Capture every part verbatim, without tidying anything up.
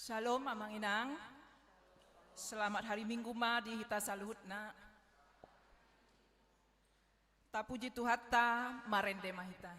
Shalom, Amang Inang. Selamat hari Minggu ma di hita saluhutna. Tapuji Tuhanta, marende ma hita.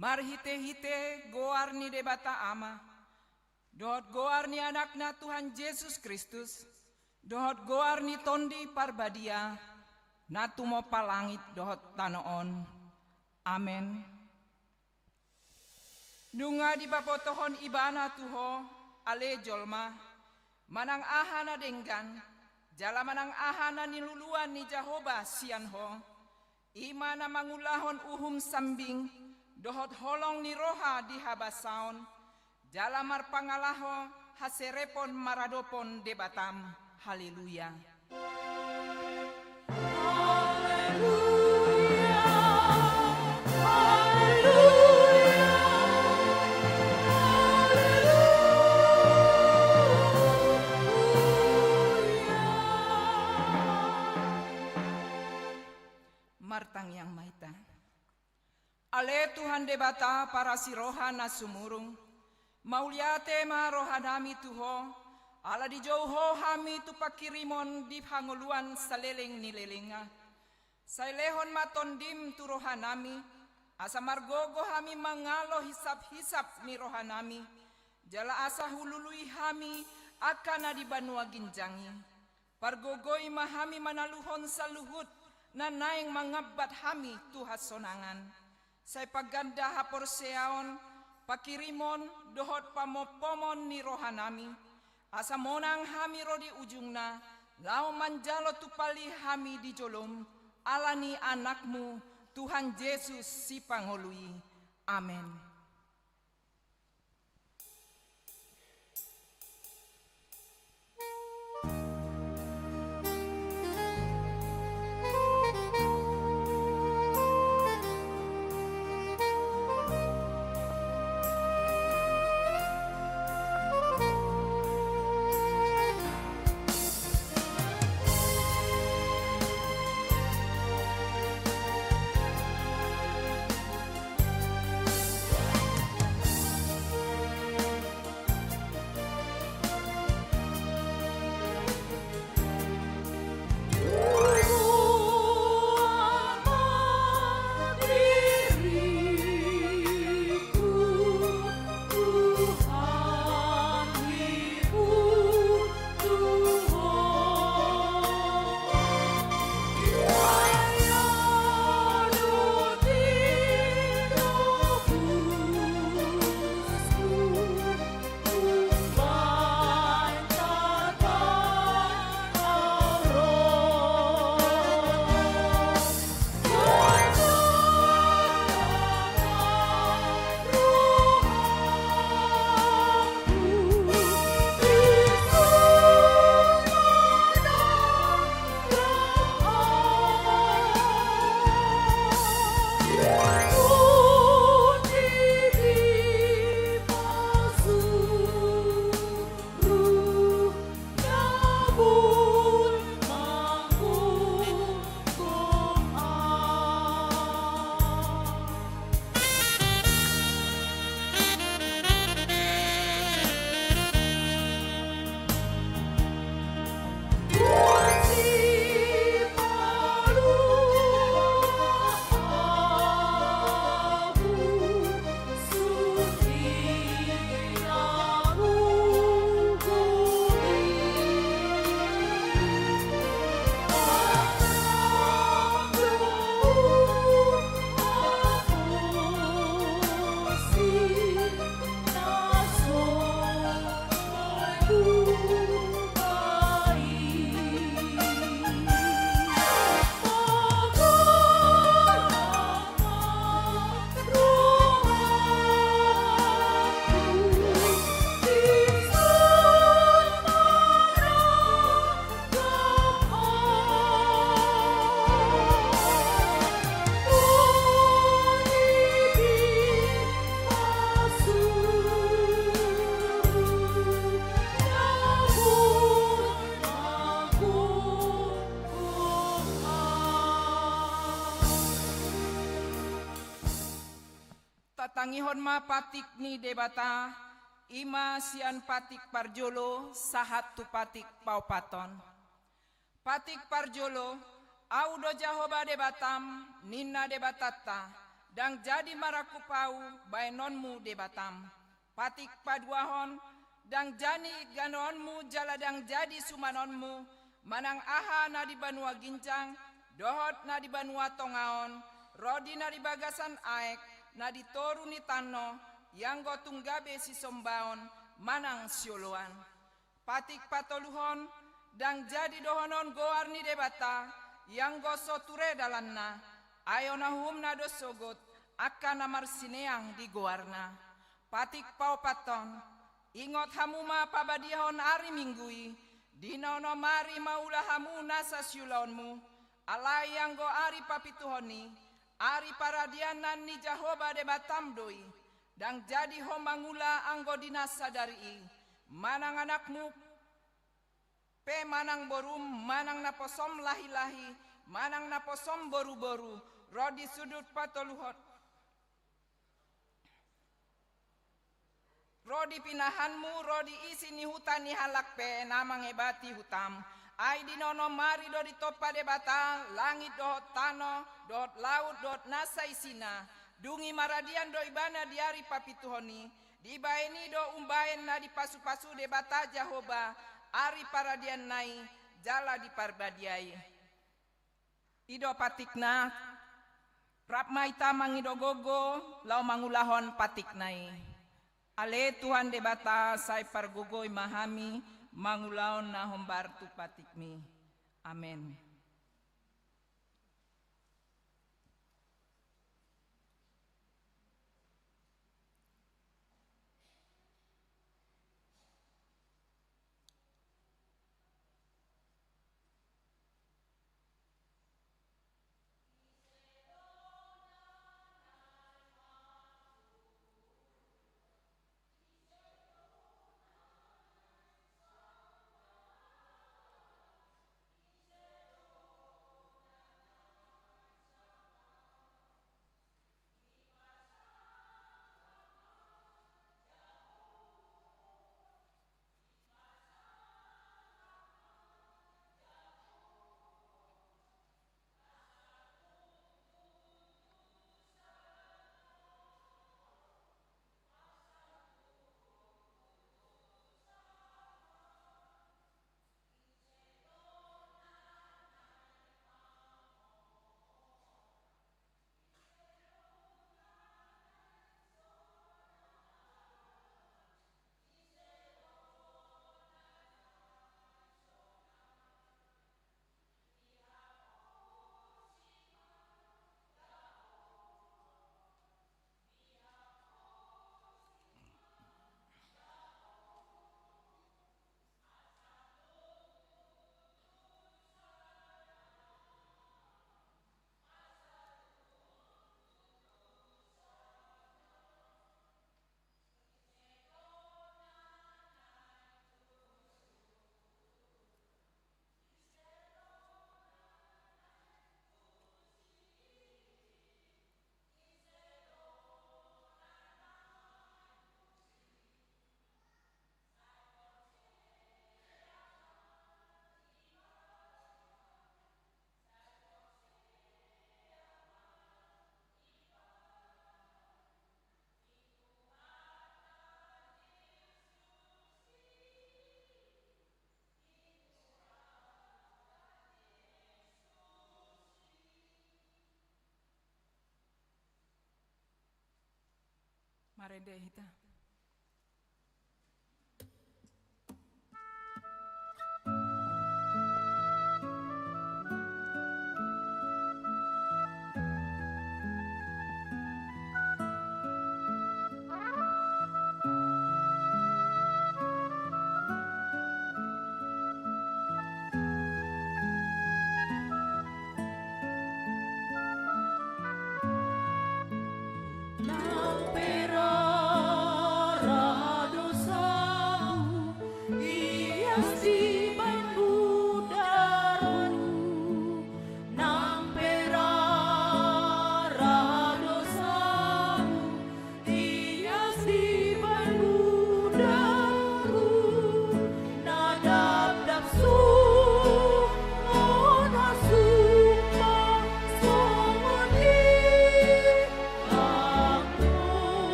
Marhitehite goar ni Debata Ama, dohot goar ni Anakna Tuhan Jesus Kristus, dohot goar ni Tondi Parbadia, na tumompa langit dohot tano on. Amen. Nunga dipabotohon Ibana tu ho, ale jolma, manang aha na denggan, jala manang aha na niluluan ni Jahowa sian ho, i ma na mangulahon uhum sambing dohot holong ni roha di habasaon, jala marpangalaho haserepon maradophon Debatam. Haleluya. Haleluya. Haleluya. Haleluya. Martangiang ma hita. Ale Tuhan Debata parasi roha na sumurung, mauliate ma rohanami tu ho, ala dijou ho hami tu pangkirimon di hangoluan saleleng ni lelengna. Sai lehon ma Tondim tu rohanami, asa margogo hami mangalo hisap-hisap ni rohanami, jala asa hulului hami angka na di banua ginjang i. Pargogoi ma hami manaluhon saluhut na naeng mangambat hami tu hasonangan. Sai paganda haporseaon, pangkirimon dohot pamompomon ni rohanami, asa monang hami ro di ujungna, laho manjalo tumpal i hami di jolom, ala ni Anakmu, Tuhan Jesus Sipangolu i. Amen. Hon ma patik ni Debata, i ma sian patik parjolo sahat tu patik paopathon. Patik parjolo, Au do Jahowa Debatam, ninna Debatanta, ndang jadi marangkup Au baenonmu debatam. Patik paduahon, ndang jadi ganonmu jala ndang jadi sumanonmu, manang aha na di banua ginjang, dohot na di banua tonga on, ro di na di bagasan aek, na di toru ni tano, ianggo tung gabe sisombaon, manang sioloan. Patik patoluhon, ndang jadi dohonon goar ni Debata, ianggo so ture dalanna, ai on uhumna do sogot, angka na marsineang di goarna. Patik paopathon, ingot hamu ma pabadiahon ari Minggu i, di na onom ari mangula hamu nasa siulaonmu, alai anggo ari papituhon i, ari paradianan ni Jahowa Debatam do i, ndang jadi ho mangula anggo di na sadari i, manang anakmu pe manang borum, manang naposom lahilahi, manang naposom boruboru, ro di sudut patoluhon. Ro di pinahanmu, ro di isi ni huta ni halak pe na mangebati hutam. Ai di na onom ari do ditompa Debata langit dohot tano, dohot laut, dohot nasa isina. Dung i maradian do ibana di ari papituhon i, dibaen i do umbaen na dipasupasu Debata Jahowa ari paradianna i jala diparbadiai. I do patikna, rap ma hita mangido gogo, laho mangulahon patikna i. Ale Tuhan Debata, sai pargogoi ma hami, mangulahon na hombar tu patikmi. Amen. Marende hita. Nang pe ro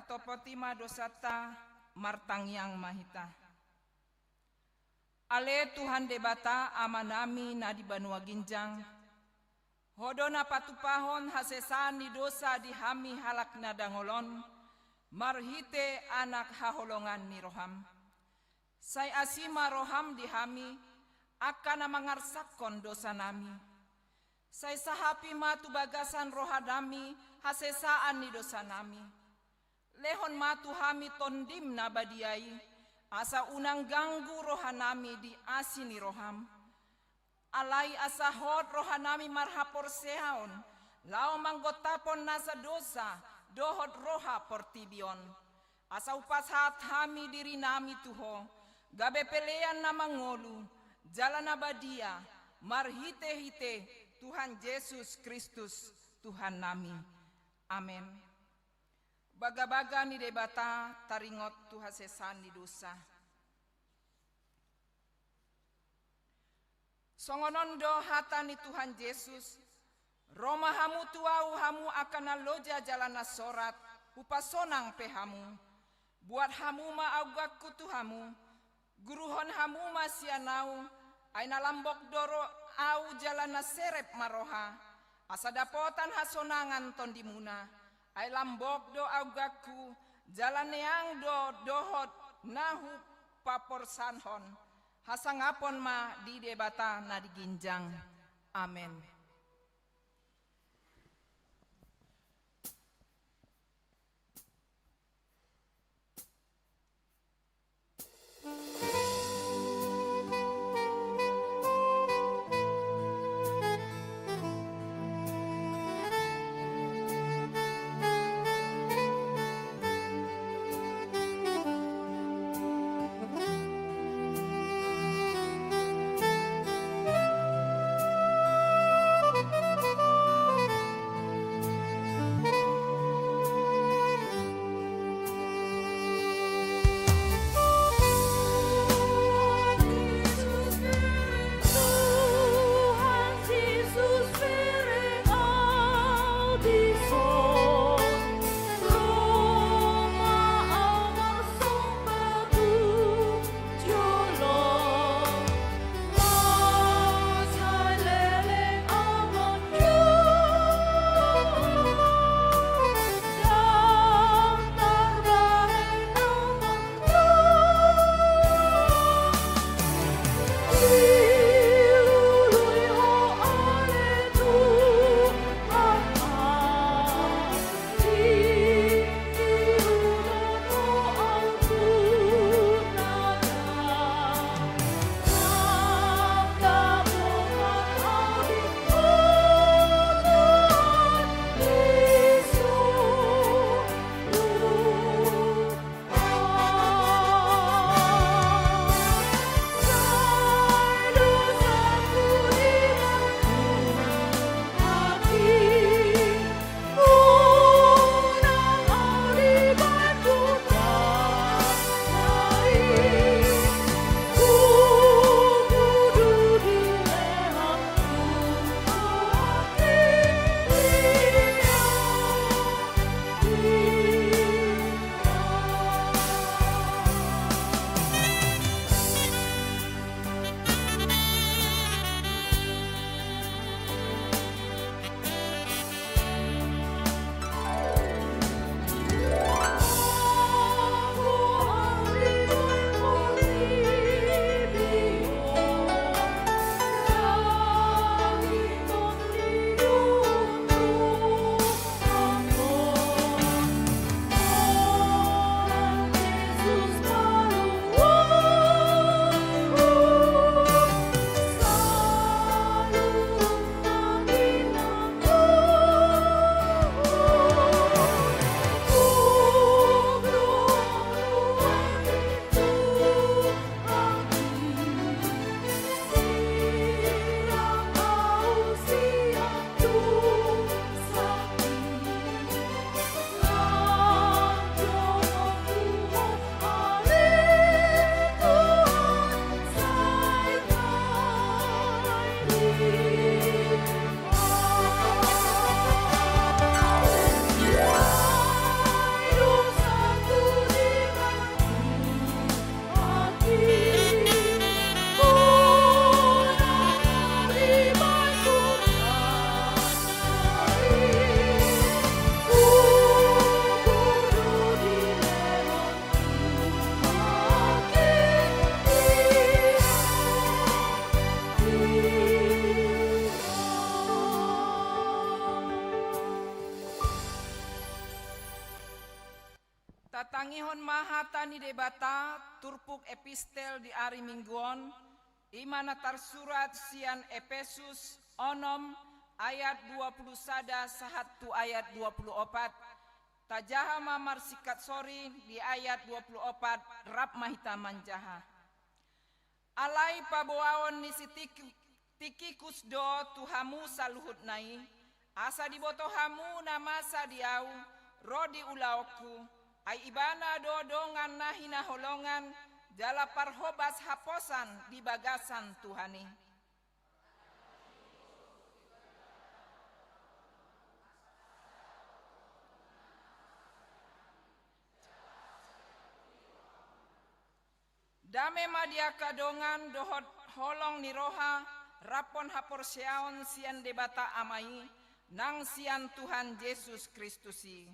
Topoti ma dosanta, martangiang ma hita. Ale Tuhan Debata, Amanami na di banua ginjang, Ho do na patupahon hasesaan ni dosa di hami halak na dangol on, marhite Anak haholongan ni roham. Sai asi ma roham di hami, angka na mangarsakkon dosanami. Sai sahapi ma tu bagasan rohanami hasesaan ni dosanami. Lehon ma tu hami Tondim na badia i, asa unang ganggu rohanami di asi ni roham. Alai asa hot rohanami marhaporseaon, laho manggontapon nasa dosa dohot roha portibi on. Asa hupasahat hami dirinami tu Ho, gabe pelean na mangolu, jala na badia, marhitehite Tuhan Jesus Kristus, Tuhannami. Amen. Bagabaga ni Debata taringot tu hasesaan ni dosa. Songon on do hata ni Tuhan Jesus: Ro ma hamu tu Ahu, hamu angka na loja jala na sorat, hupasonang pe hamu. Buat hamu ma auganku tu hamu, guruhon hamu ma sian Ahu, ai na lambok do ro-, Ahu jala na serep ma roha, asa dapotan hasonangan tondimuna. Ai lambok do auganku, jala neang do dohot na hupaporsanhon. Hasangapon ma di Debata na di ginjang. Amen. Tatangihon ma hata ni Debata, turpuk epistel di ari Minggu on, i ma na tarsurat sian Epesus onom ayat dua puluh sada sahat tu ayat dua puluh opat. Tajaha ma marsingkat sori di ayat dua puluh opat, rap ma hita manjaha. Alai paboaon ni si Tiki-, Tikikus do tu hamu saluhutna i, asa diboto hamu na masa di ahu, ro di ulaonku, ai ibana do dongan na hinaholongan, jala parhobas haposan di bagasan Tuhan i. Dame ma di angka dongan dohot holong ni roha, raphon haporseaon sian Debata Ama i, nang sian Tuhan Jesus Kristus i.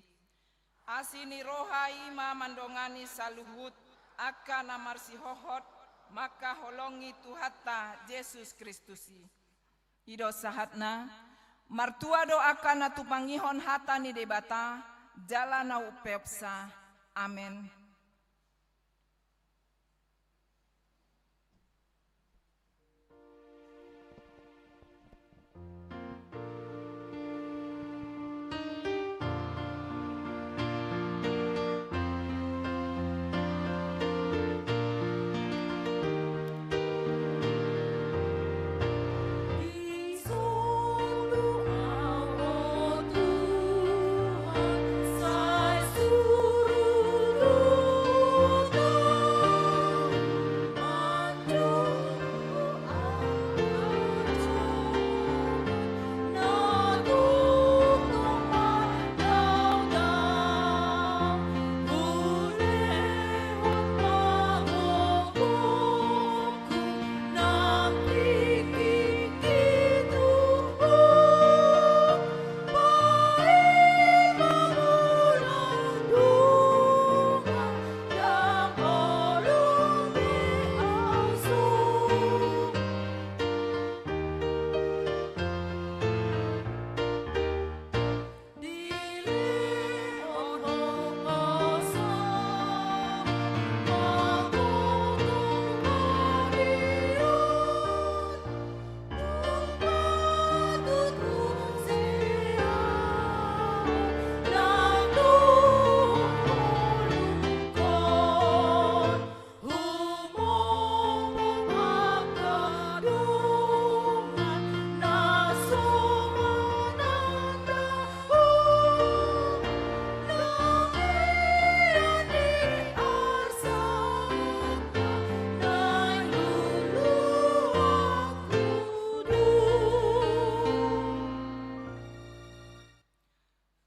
Asi ni roha i ma mandongani saluhut angka na marsihohot mangkaholongi Tuhanta Jesus Kristus i. I do sahatna, martua do angka na tumangihon hata ni Debata, jala na umpeopsa. Amen.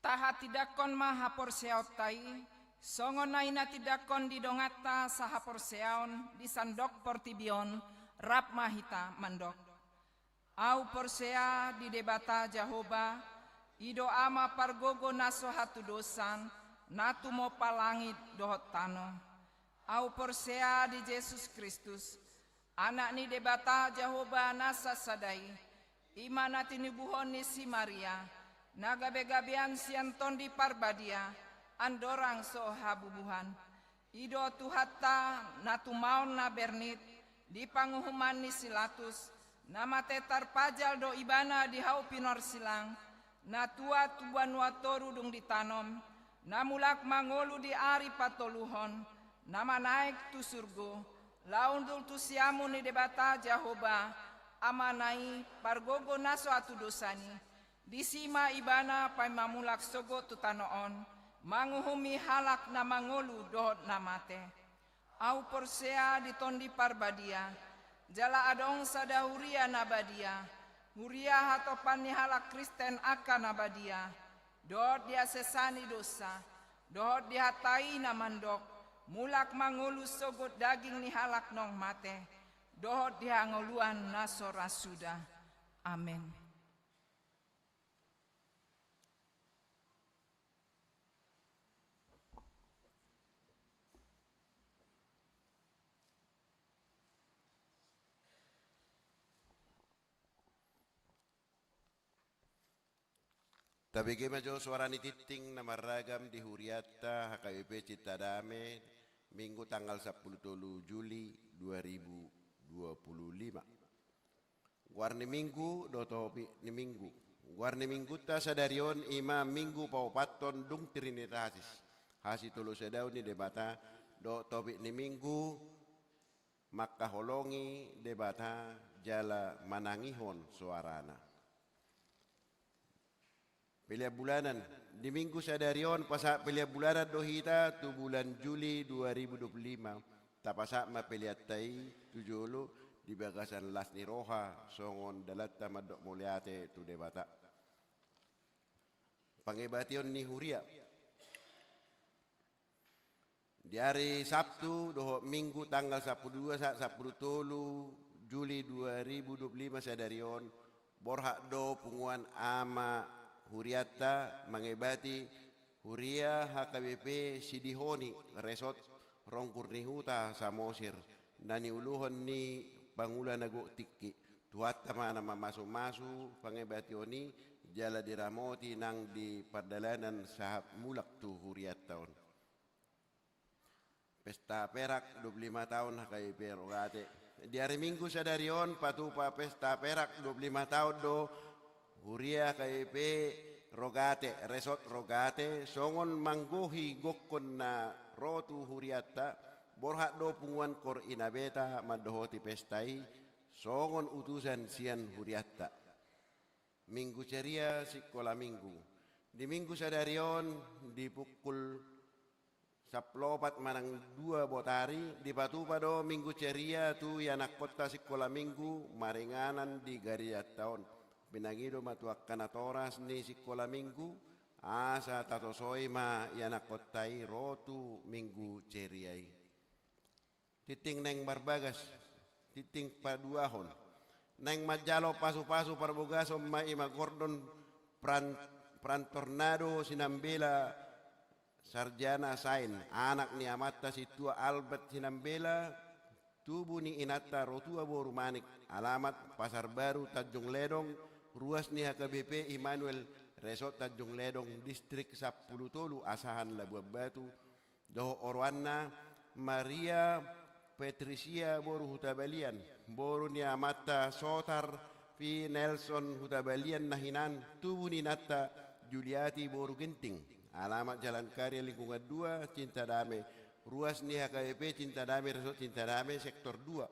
Tahatindangkon ma haporseaonta i, songon na hinatindangkon di donganta sahaporseaon di sandok portibi on, rap ma hita mandok. Ahu porsea di Debata Jahowa, i do Ama pargogo na so hatudosan, na tumompa langit dohot tano. Ahu porsea di Jesus Kristus, Anak ni Debata Jahowa na sasada i, i ma na tinubuhon ni si Maria, na gabegabean sian Tondi Parbadia, andorang so habubuhan. I do Tuhanta na tumaon na bernit di panguhuman ni si Latus, na mate tarpajal do Ibana di hau pinorsilang, na tuat tu banua toru dung ditanom, na mulak mangolu di ari patoluhon, na manaek tu surgo, laho hundul tu siamun ni Debata Jahowa, Amana i, pargogo na so hatudosan i. Disi ma Ibana paima mulak sogot tu tano on, manguhumi halak na mangolu dohot na mate. Ahu porsea di Tondi Parbadia, jala adong sada huria na badia, huria hatopan ni halak Kristen angka na badia, dohot di hasesaan ni dousa, dohot di hata i na mandok, mulak mangolu sogot daging ni halak naung mate, dohot di hangoluan na so ra suda. Amen. Tabege ma jo suara ni tingting na marragam di hurianta H K B P Cinta Dame, Minggu tanggal sampulu tolu Juli dua ribu dua puluh lima. Goar ni Minggu dohot topik ni Minggu. Goar ni Minggunta sadari on i ma Minggu paopathon dung Trinitatis, hasitolosadahon ni Debata, dohot topik ni Minggu, mangkaholongi Debata jala manangihon soarana. Pelean bulanan. Di Minggu sadari on pasahat pelean bulanan do hita tu bulan Juli dua ribu dua puluh lima. Tapasahat ma peleanta i tu jolo di bagasan las ni roha songon dalanta mandok mauliate tu Debata. Pangebation ni huria. Di ari Sabtu dohot Minggu tanggal sampulu dua sahat sampulu tolu Juli dua ribu dua puluh lima sadari on, borhat do punguan ama hurianta mangebati huria H K B P Sidihoni, Resort Ronggur ni Huta Samosir, na niuluhon ni pangula na gok tingki. Tuhanta ma na mamasumasu pangebation i jala diramoti nang di pardalanan sahat mulak tu hurianta on. Pesta perak dua puluh lima taon H K B P Rogate. Di ari Minggu sadari on patupa pesta perak dua puluh lima taon do huria H K B P Rogate, Resort Rogate, songon manggohi gokkon na ro tu hurianta, borhat do punguan Kor Inabeta mandohoti pesta i, songon utusan sian hurianta. Minggu ceria sikola Minggu. Di Minggu sadari on di pukul sampulu opat manang dua botari, dipatupa do Minggu ceria tu ianakkonta sikola Minggu maringanan di garejanta on. Pinangido ma tu angka natoras ni sikola Minggu, asa tatosoi ma ianakkonta i ro tu Minggu ceria i. Tingting naeng marbagas, tingting paduahon. Naeng manjalo pasupasu parbogason ma i ma Gordon Pran-, Prantornado Sinambela, Sarjana Sain, anak ni amanta Sintua Albert Sinambela, tubu ni inanta Rotua boru Manik, alamat Pasar Baru Tanjung Ledong, ruas ni H K B P Immanuel, Resort Tanjung Ledong, Distrik sampulu tolu, Asahan, Labuan Batu, dohot oroanna Maria Patrisia boru Hutabalian, boru ni amanta Sotar Fi Nelson Hutabalian na hinan, tubu ni inanta Juliati boru Ginting, alamat Jalan Karya Lingkungan dua, Cinta Dame, ruas ni H K B P Cinta Dame, Resort Cinta Dame, Sektor dua.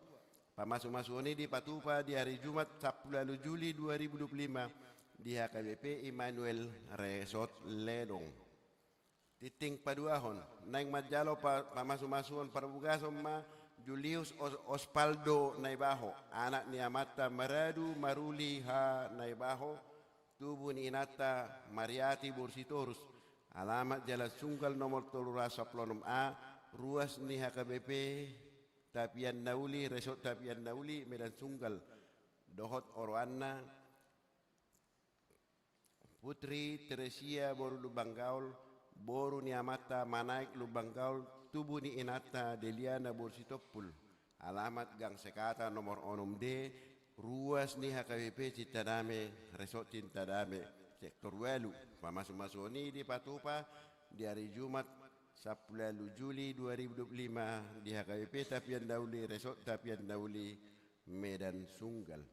Pamasumasuon i dipatupa di ari Jumat sampulu ualu Juli dua ribu dua puluh lima di H K B P Immanuel, Resort Ledong. Tingting paduahon, naeng manjalo pa-, pamasumasuon parbogason ma Julius Os-, Ospaldo Naibaho, anak ni amanta Maradu Maruli H Naibaho, tubu ni inanta Mariati boru Sitorus, alamat Jalan Sunggal nomor tolu ratus sampulu onom A, ruas ni H K B P Tapian Nauli, Resort Tapian Nauli, Medan Sunggal, dohot oroanna Putri Teresia boru Lumban Gaol, boru ni amanta Manaek Lumban Gaol, tubu ni inanta Deliana boru Sitompul, alamat Gang Sekata nomor onom D, ruas ni H K B P Cinta Dame, Resort Cinta Dame, Sektor ualu. Pamasumasuon i dipatupa di ari Jumat sampulu ualu Juli dua ribu dua puluh lima di H K B P Tapian Nauli, Resort Tapian Nauli, Medan Sunggal.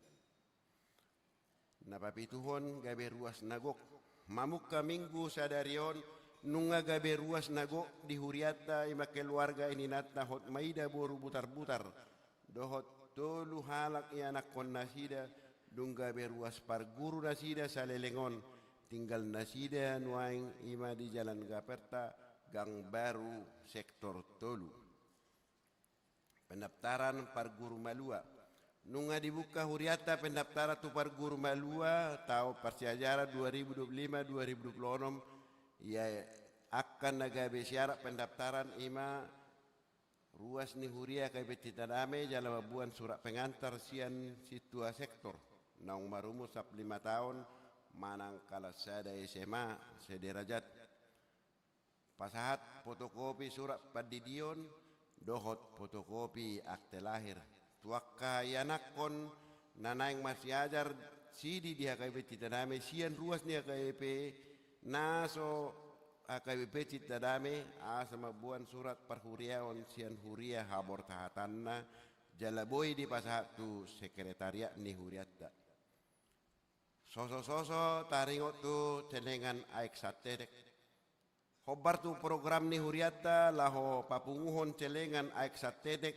Na papituhon, gabe ruas na gok. Mamungka Minggu sadari on, nunga gabe ruas na gok di hurianta, i ma keluarga, ininanta Hotmaida boru Butarbutar dohot tolu halak ianakkon nasida, dung gabe ruas parguru nasida saleleng on, tinggal nasida nuaeng i ma di Jalan Gaperta, Gang Baru, Sektor tolu. Pendaftaran parguru malua. Nunga dibuka hurianta pendaftaran tu parguru malua taon parsiajaran dua ribu dua puluh lima dua ribu dua puluh enam. Ia angka na gabe syarat pendaftaran i ma ruas ni huria H K B P Cinta Dame jala mamboan surat pengantar sian sintua sektor, naung marumur sampulu lima taon manang kalas sada S M A sederajat. Pasahat fotokopi surat pandidion dohot fotokopi akte lahir. Tu angka ianakkon na naeng marsiajar sidi di H K B P Cinta Dame sian ruas ni H K B P Na so H K B P cinta dame asa mamboan surat parhuriaon sian huria habortahatanna, jala boi dipasahat tu sekretariat ni hurianta. Sosososo taringot tu celengan aek santetek. Hombar tu program ni hurianta laho papunguhon celengan aek santetek,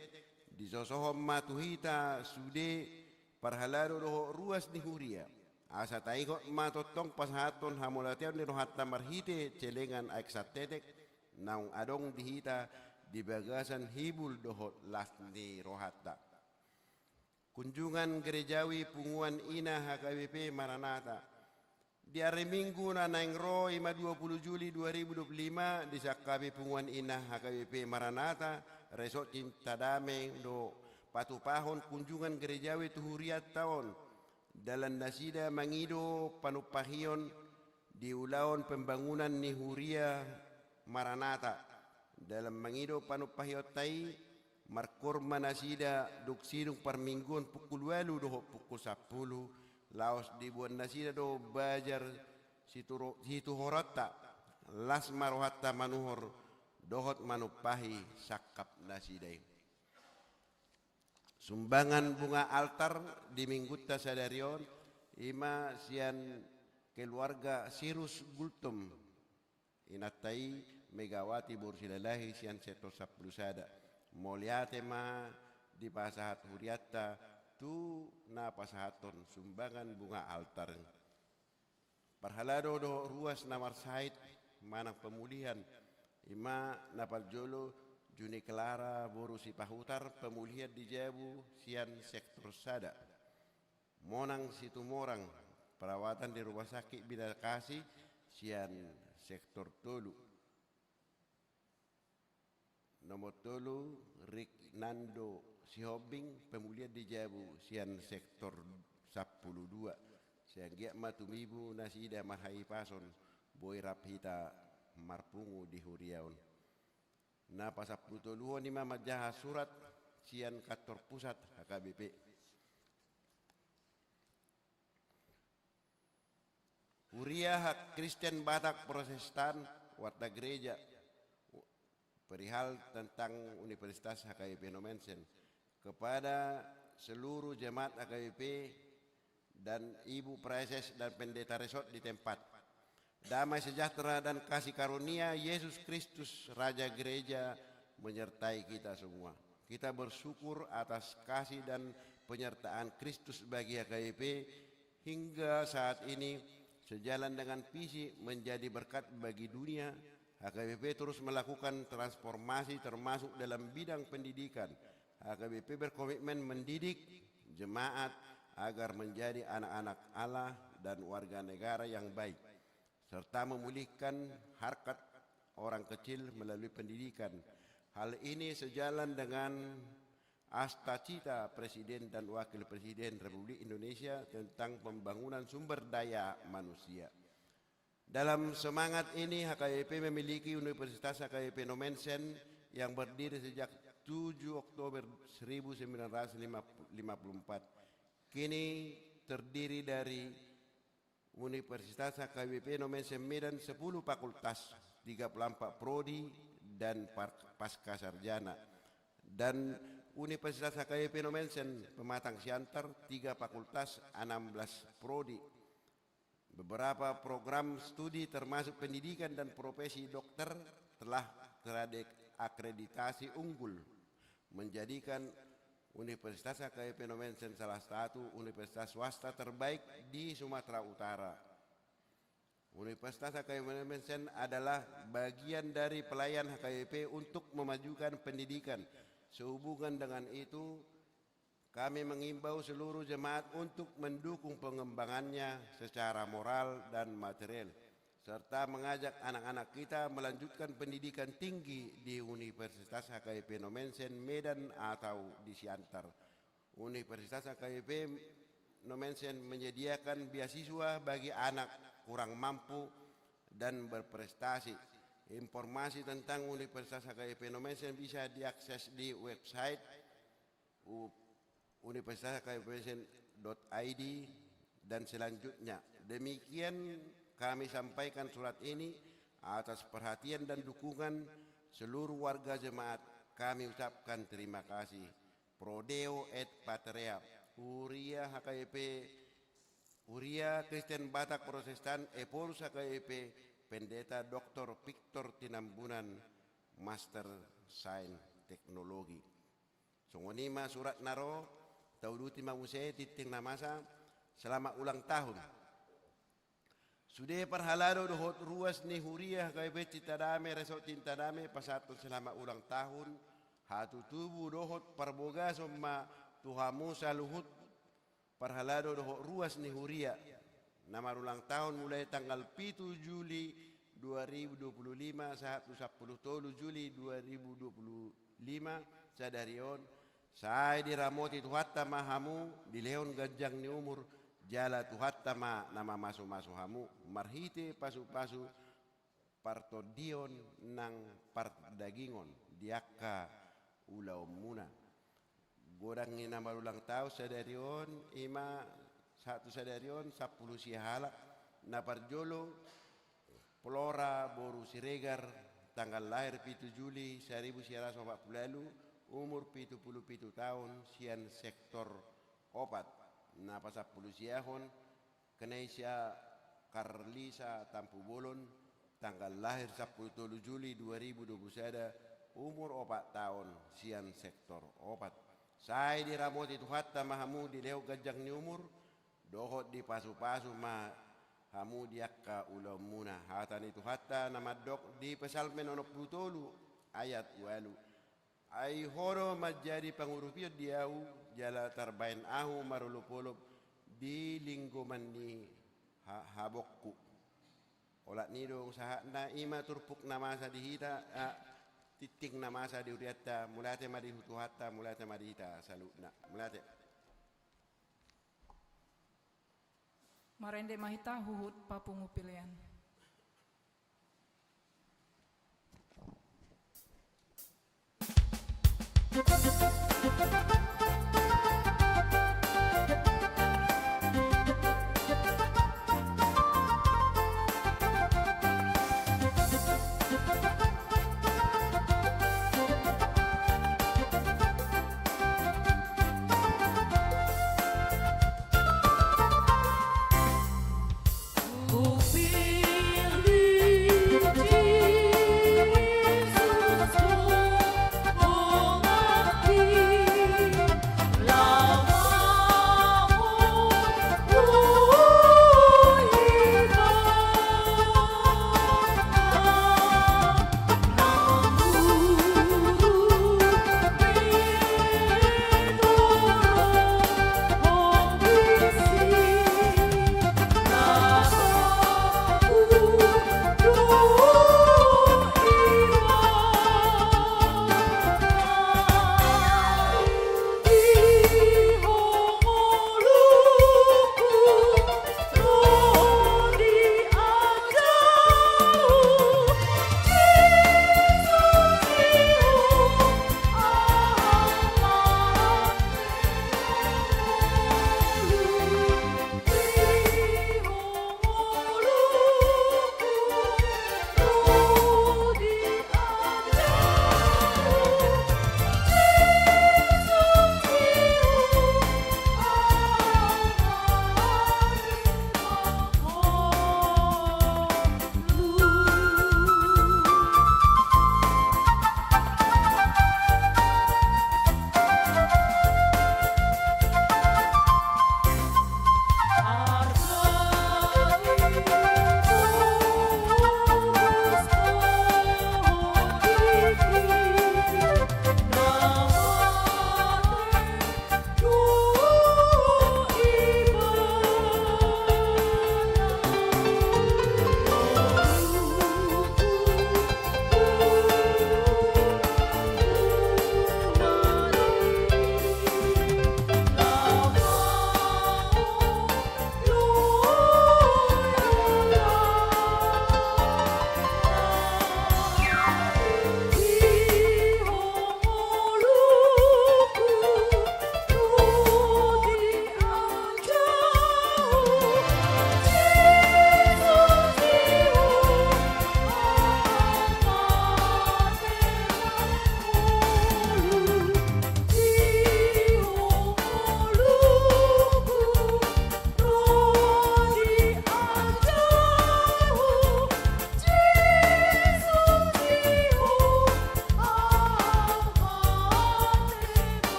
disosohon ma tu hita sude parhalado dohot ruas ni huria. Asa taingot ma tongtong pasahathon hamauliateon ni rohanta marhite celengan aek santetek, naung adong di hita di bagasan hibul dohot las ni rohanta. Kunjungan gerejawi punguan ina H K B P Maranatha. Di ari Minggu na naeng ro, i ma dua puluh Juli dua ribu dua puluh lima, disangkapi punguan ina H K B P Maranatha, Resort Cinta Dame do patupahon kunjungan gerejawi tu hurianta on. Dalan nasida mangido panumpahion di ulaon pembangunan ni huria Maranatha. Dalan mangido panumpahionta i, markoor ma nasida dung sidung parmingguon pukul ualu dohot pukul sampulu, laos diboan nasida do bajar situro-, situhoronta, las ma rohanta manuhor dohot manumpahi sangkap nasida i. Sumbangan bunga altar di Minggunta sadari on, i ma sian keluarga Sirus Gultom. Inanta i Megawati boru Silalahi sian sektor sampulu sada. Mauliate ma dipasahat hurianta tu na pasahathon sumbangan bunga altar. Parhalado dohot ruas na marsahit manang pemulihan, i ma na parjolo Juni Clara boru Sipahutar, pemulihan di jabu sian sektor sada. Monang Situmorang, perawatan di Rumah Sakit Bina Kasih sian sektor tolu. Nomor tolu, Riknando Sihombing, pemulihan di jabu sian sektor sampulu dua. Sai anggiat ma tumibu nasida marhahipason, boi rap hita marpungu di huria on. Na pasampulutoluhon i ma manjaha surat sian kantor pusat H K B P. Huria Kristen Batak Protestan, Warta Gereja, perihal tentang Universitas H K B P Nommensen. Kepada seluruh jemaat H K B P dan Ibu Praeses dan Pendeta Resort di tempat. Damai sejahtera dan kasih karunia Yesus Kristus, Raja Gereja, menyertai kita semua. Kita bersyukur atas kasih dan penyertaan Kristus bagi H K B P hingga saat ini, sejalan dengan visi menjadi berkat bagi dunia, H K B P terus melakukan transformasi termasuk dalam bidang pendidikan. H K B P berkomitmen mendidik jemaat agar menjadi anak-anak Allah dan warga negara yang baik, serta memulihkan harkat orang kecil melalui pendidikan. Hal ini sejalan dengan asta cita Presiden dan Wakil Presiden Republik Indonesia tentang pembangunan sumber daya manusia. Dalam semangat ini, H K B P memiliki Universitas H K B P Nommensen yang berdiri sejak tujuh Oktober seribu sembilan ratus lima puluh empat. Kini terdiri dari Universitas H K B P Nommensen Medan sepuluh fakultas, tiga puluh empat prodi, dan par-, pasca sarjana. Dan Universitas H K B P Nommensen Pematang Siantar, tiga fakultas, enam belas prodi. Beberapa program studi termasuk pendidikan dan profesi dokter telah terakreditasi unggul, menjadikan Universitas H K B P Nommensen salah satu universitas swasta terbaik di Sumatera Utara. Universitas H K B P Nommensen adalah bagian dari pelayan H K B P untuk memajukan pendidikan. Sehubungan dengan itu, kami mengimbau seluruh jemaat untuk mendukung pengembangannya secara moral dan material, serta mengajak anak-anak kita melanjutkan pendidikan tinggi di Universitas H K B P Nommensen Medan atau di Siantar. Universitas H K B P Nommensen menyediakan beasiswa bagi anak kurang mampu dan berprestasi. Informasi tentang Universitas H K B P Nommensen bisa diakses di website u-, universitas H K B P Nommensen dot I D dan selanjutnya. Demikian Kami sampaikan surat ini atas perhatian dan dukungan seluruh warga jemaat. Kami ucapkan terima kasih. Pro Deo et Patria, Huria H K B P, Huria Kristen Batak Protestan, Ephorus H K B P, Pendeta Doktor Victor Tinambunan, Master Sains Teknologi. Songon i ma surat na ro, tauduti ma muse tintin na masa, selamat ulang tahun. Sude parhalado dohot ruas ni Huria H K B P Cinta Dame, Resort Cinta Dame, pasahathon selamat ulang tahun, hatutubu dohot parbogason ma tu hamu saluhut parhalado dohot ruas ni Huria, na marulang tahun mulai tanggal pitu Juli dua ribu dua puluh lima sahat tu sampulu tolu Juli dua ribu dua puluh lima, sadari on, sai diramoti Tuhanta ma hamu, dilehon ganjang ni umur, jala Tuhanta ma na mamasumasu hamu, marhite pasupasu partondion nang pardagingon di angka ulaonmuna. Godang ni na marulang tahun sadari on, i ma sahat tu sadari on, sampulu sia halak. Na parjolo, Flora boru Siregar, tanggal lahir pitu Juli saribu sia ratus opat pulu ualu, umur pitu pulu pitu taon, sian sektor opat. Na pasampulu siahon, Knesia Karlisa Tampubolon, tanggal lahir sampulu tolu Juli dua ribu dua puluh sada, umur opat taon, sian sektor opat. Sai diramoti Tuhanta ma hamu, dilehon ganjang ni umur, dohot dipasupasu ma hamu di angka ulaonmuna. Hata ni Tuhanta na mandok di Psalmen onom pulu tolu ayat ualu. Ai Ho do manjadi pangurupion di ahu, jala tarbahen ahu marolopolop di linggoman ni ha-, habongku. Olat ni i do sahatna, i ma turpuk na masa di hita, ah, tintin na masa di hurianta, mauliate ma di Tuhanta, mauliate ma di hita saluhutna. Mauliate. Marende ma hita huhut papungu pelean.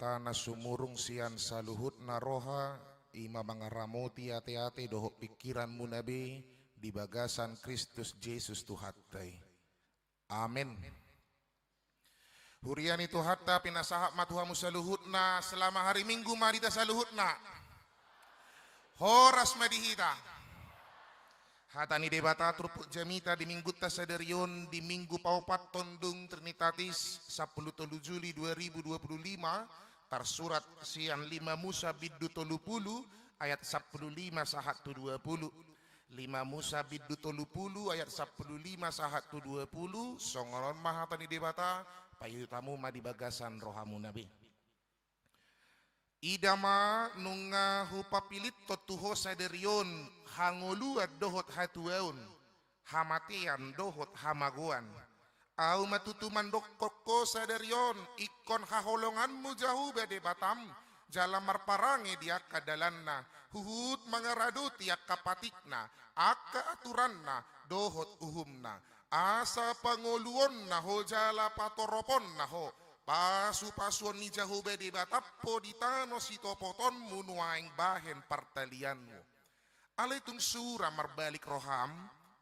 Debata na sumurung sian saluhutna roha, i ma mangaramoti ateate dohot pingkiranmuna be di bagasan Kristus Jesus Tuhanta i. Amen. Huria ni Tuhanta, pinasahat ma tu hamu saluhutna, selamat hari Minggu ma di hita saluhutna. Horas ma di hita. Hata ni Debata turpuk jamita di Minggunta sadari on, di Minggu paopathon dung Trinitatis, sampulu tolu Juli dua ribu dua puluh lima, tarsurat sian lima Musa bindu tolu pulu ayat sampulu lima sahat tu dua pulu. Lima Musa bindu tolu pulu ayat sampulu lima sahat tu dua pulu, songon on ma hata ni Debata, paihut hamu ma di bagasan rohamuna be. Ida ma nunga hupapilithon tu ho sadari on hangoluan dohot hatuaon, hamatean dohot hamagoan. Ahu ma tutu mandokkon ho sadari on, ingkon haholonganmu Jahowa Debatam, jala marparange di angka dalanna, huhut mangaradoti angka patikna, angka aturanna, dohot uhumna. Asa pangoluonna ho jala patoroponna ho, pasupasuon ni Jahowa Debatam ho di tano sitopotonmu nuaeng bahen partalianmu. Alai tung sura marbalik roham,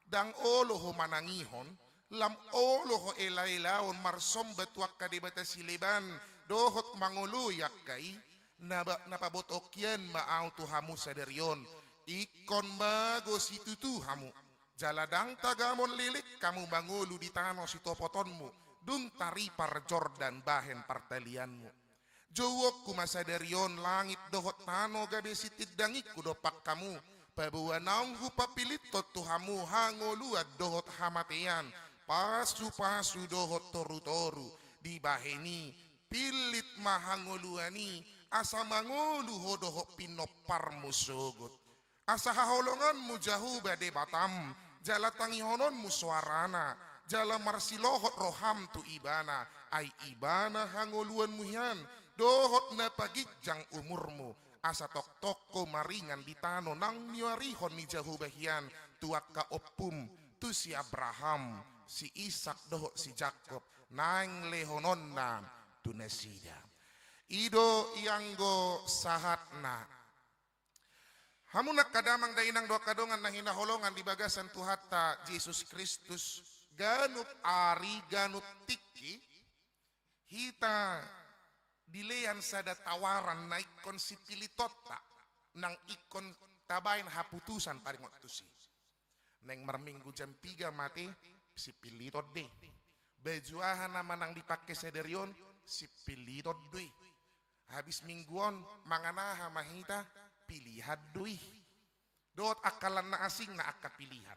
ndang olo ho manangihon, lam olo ho elaelaon marsomba tu angka debata sileban, dohot mangoloi angka i, na ba-, na pabotoon hian ma ahu tu hamu sadari on, ingkon mago situtu hamu, jala ndang tagamon leleng hamu mangolu di tano sitopotonmu, dung taripar Jordan bahen partalianmu. Jouonku ma sadari on langit dohot tano gabe sitindangingku dompak hamu, paboa naung hupapilithon tu hamu hangoluan dohot hamatean, pasupasu dohot torutoru, dibahen i pillit ma hangoluan i, asa mangolu ho dohot pinomparmu sogot. Asa haholonganmu Jahowa Debatam, jala tangihononmu soarana, jala marsilohot roham tu Ibana, ai Ibana hangoluanmu hian, dohot na paginjang umurmu, asa tongtong ho maringan di tano naung niuarihon ni Jahowa hian tu angka ompum, tu si Abraham, si Isak dohot si Jakob, naeng lehononna tu nasida. I do ianggo sahatna. Hamu angka damang dainang dohot angka dongan na hinaholongan di bagasan Tuhanta Jesus Kristus, ganup ari, ganup tingki, hita dilean sada tawaran na ingkon sipilitonta, nang ingkon tabaen haputusan paringot tusi. Naeng marminggu jam piga ma ate, sipiliton do i. Baju aha nama naeng dipangke sadari on, sipiliton do i. Habis minggu on, mangan aha ma hita, pilihan do i. Dohot angka lan na asing na angka pilihan.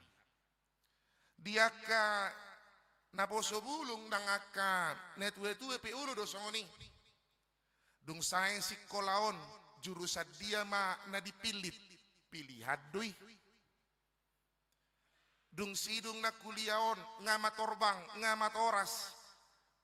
Di angka naposo bulung nang angka natuatua pe olo do songon i. Dung sae sikola on, jurusan dia ma na dipillit, pilihan do i. Dung sidung na kuliah on, nga matorbang, nga matoras.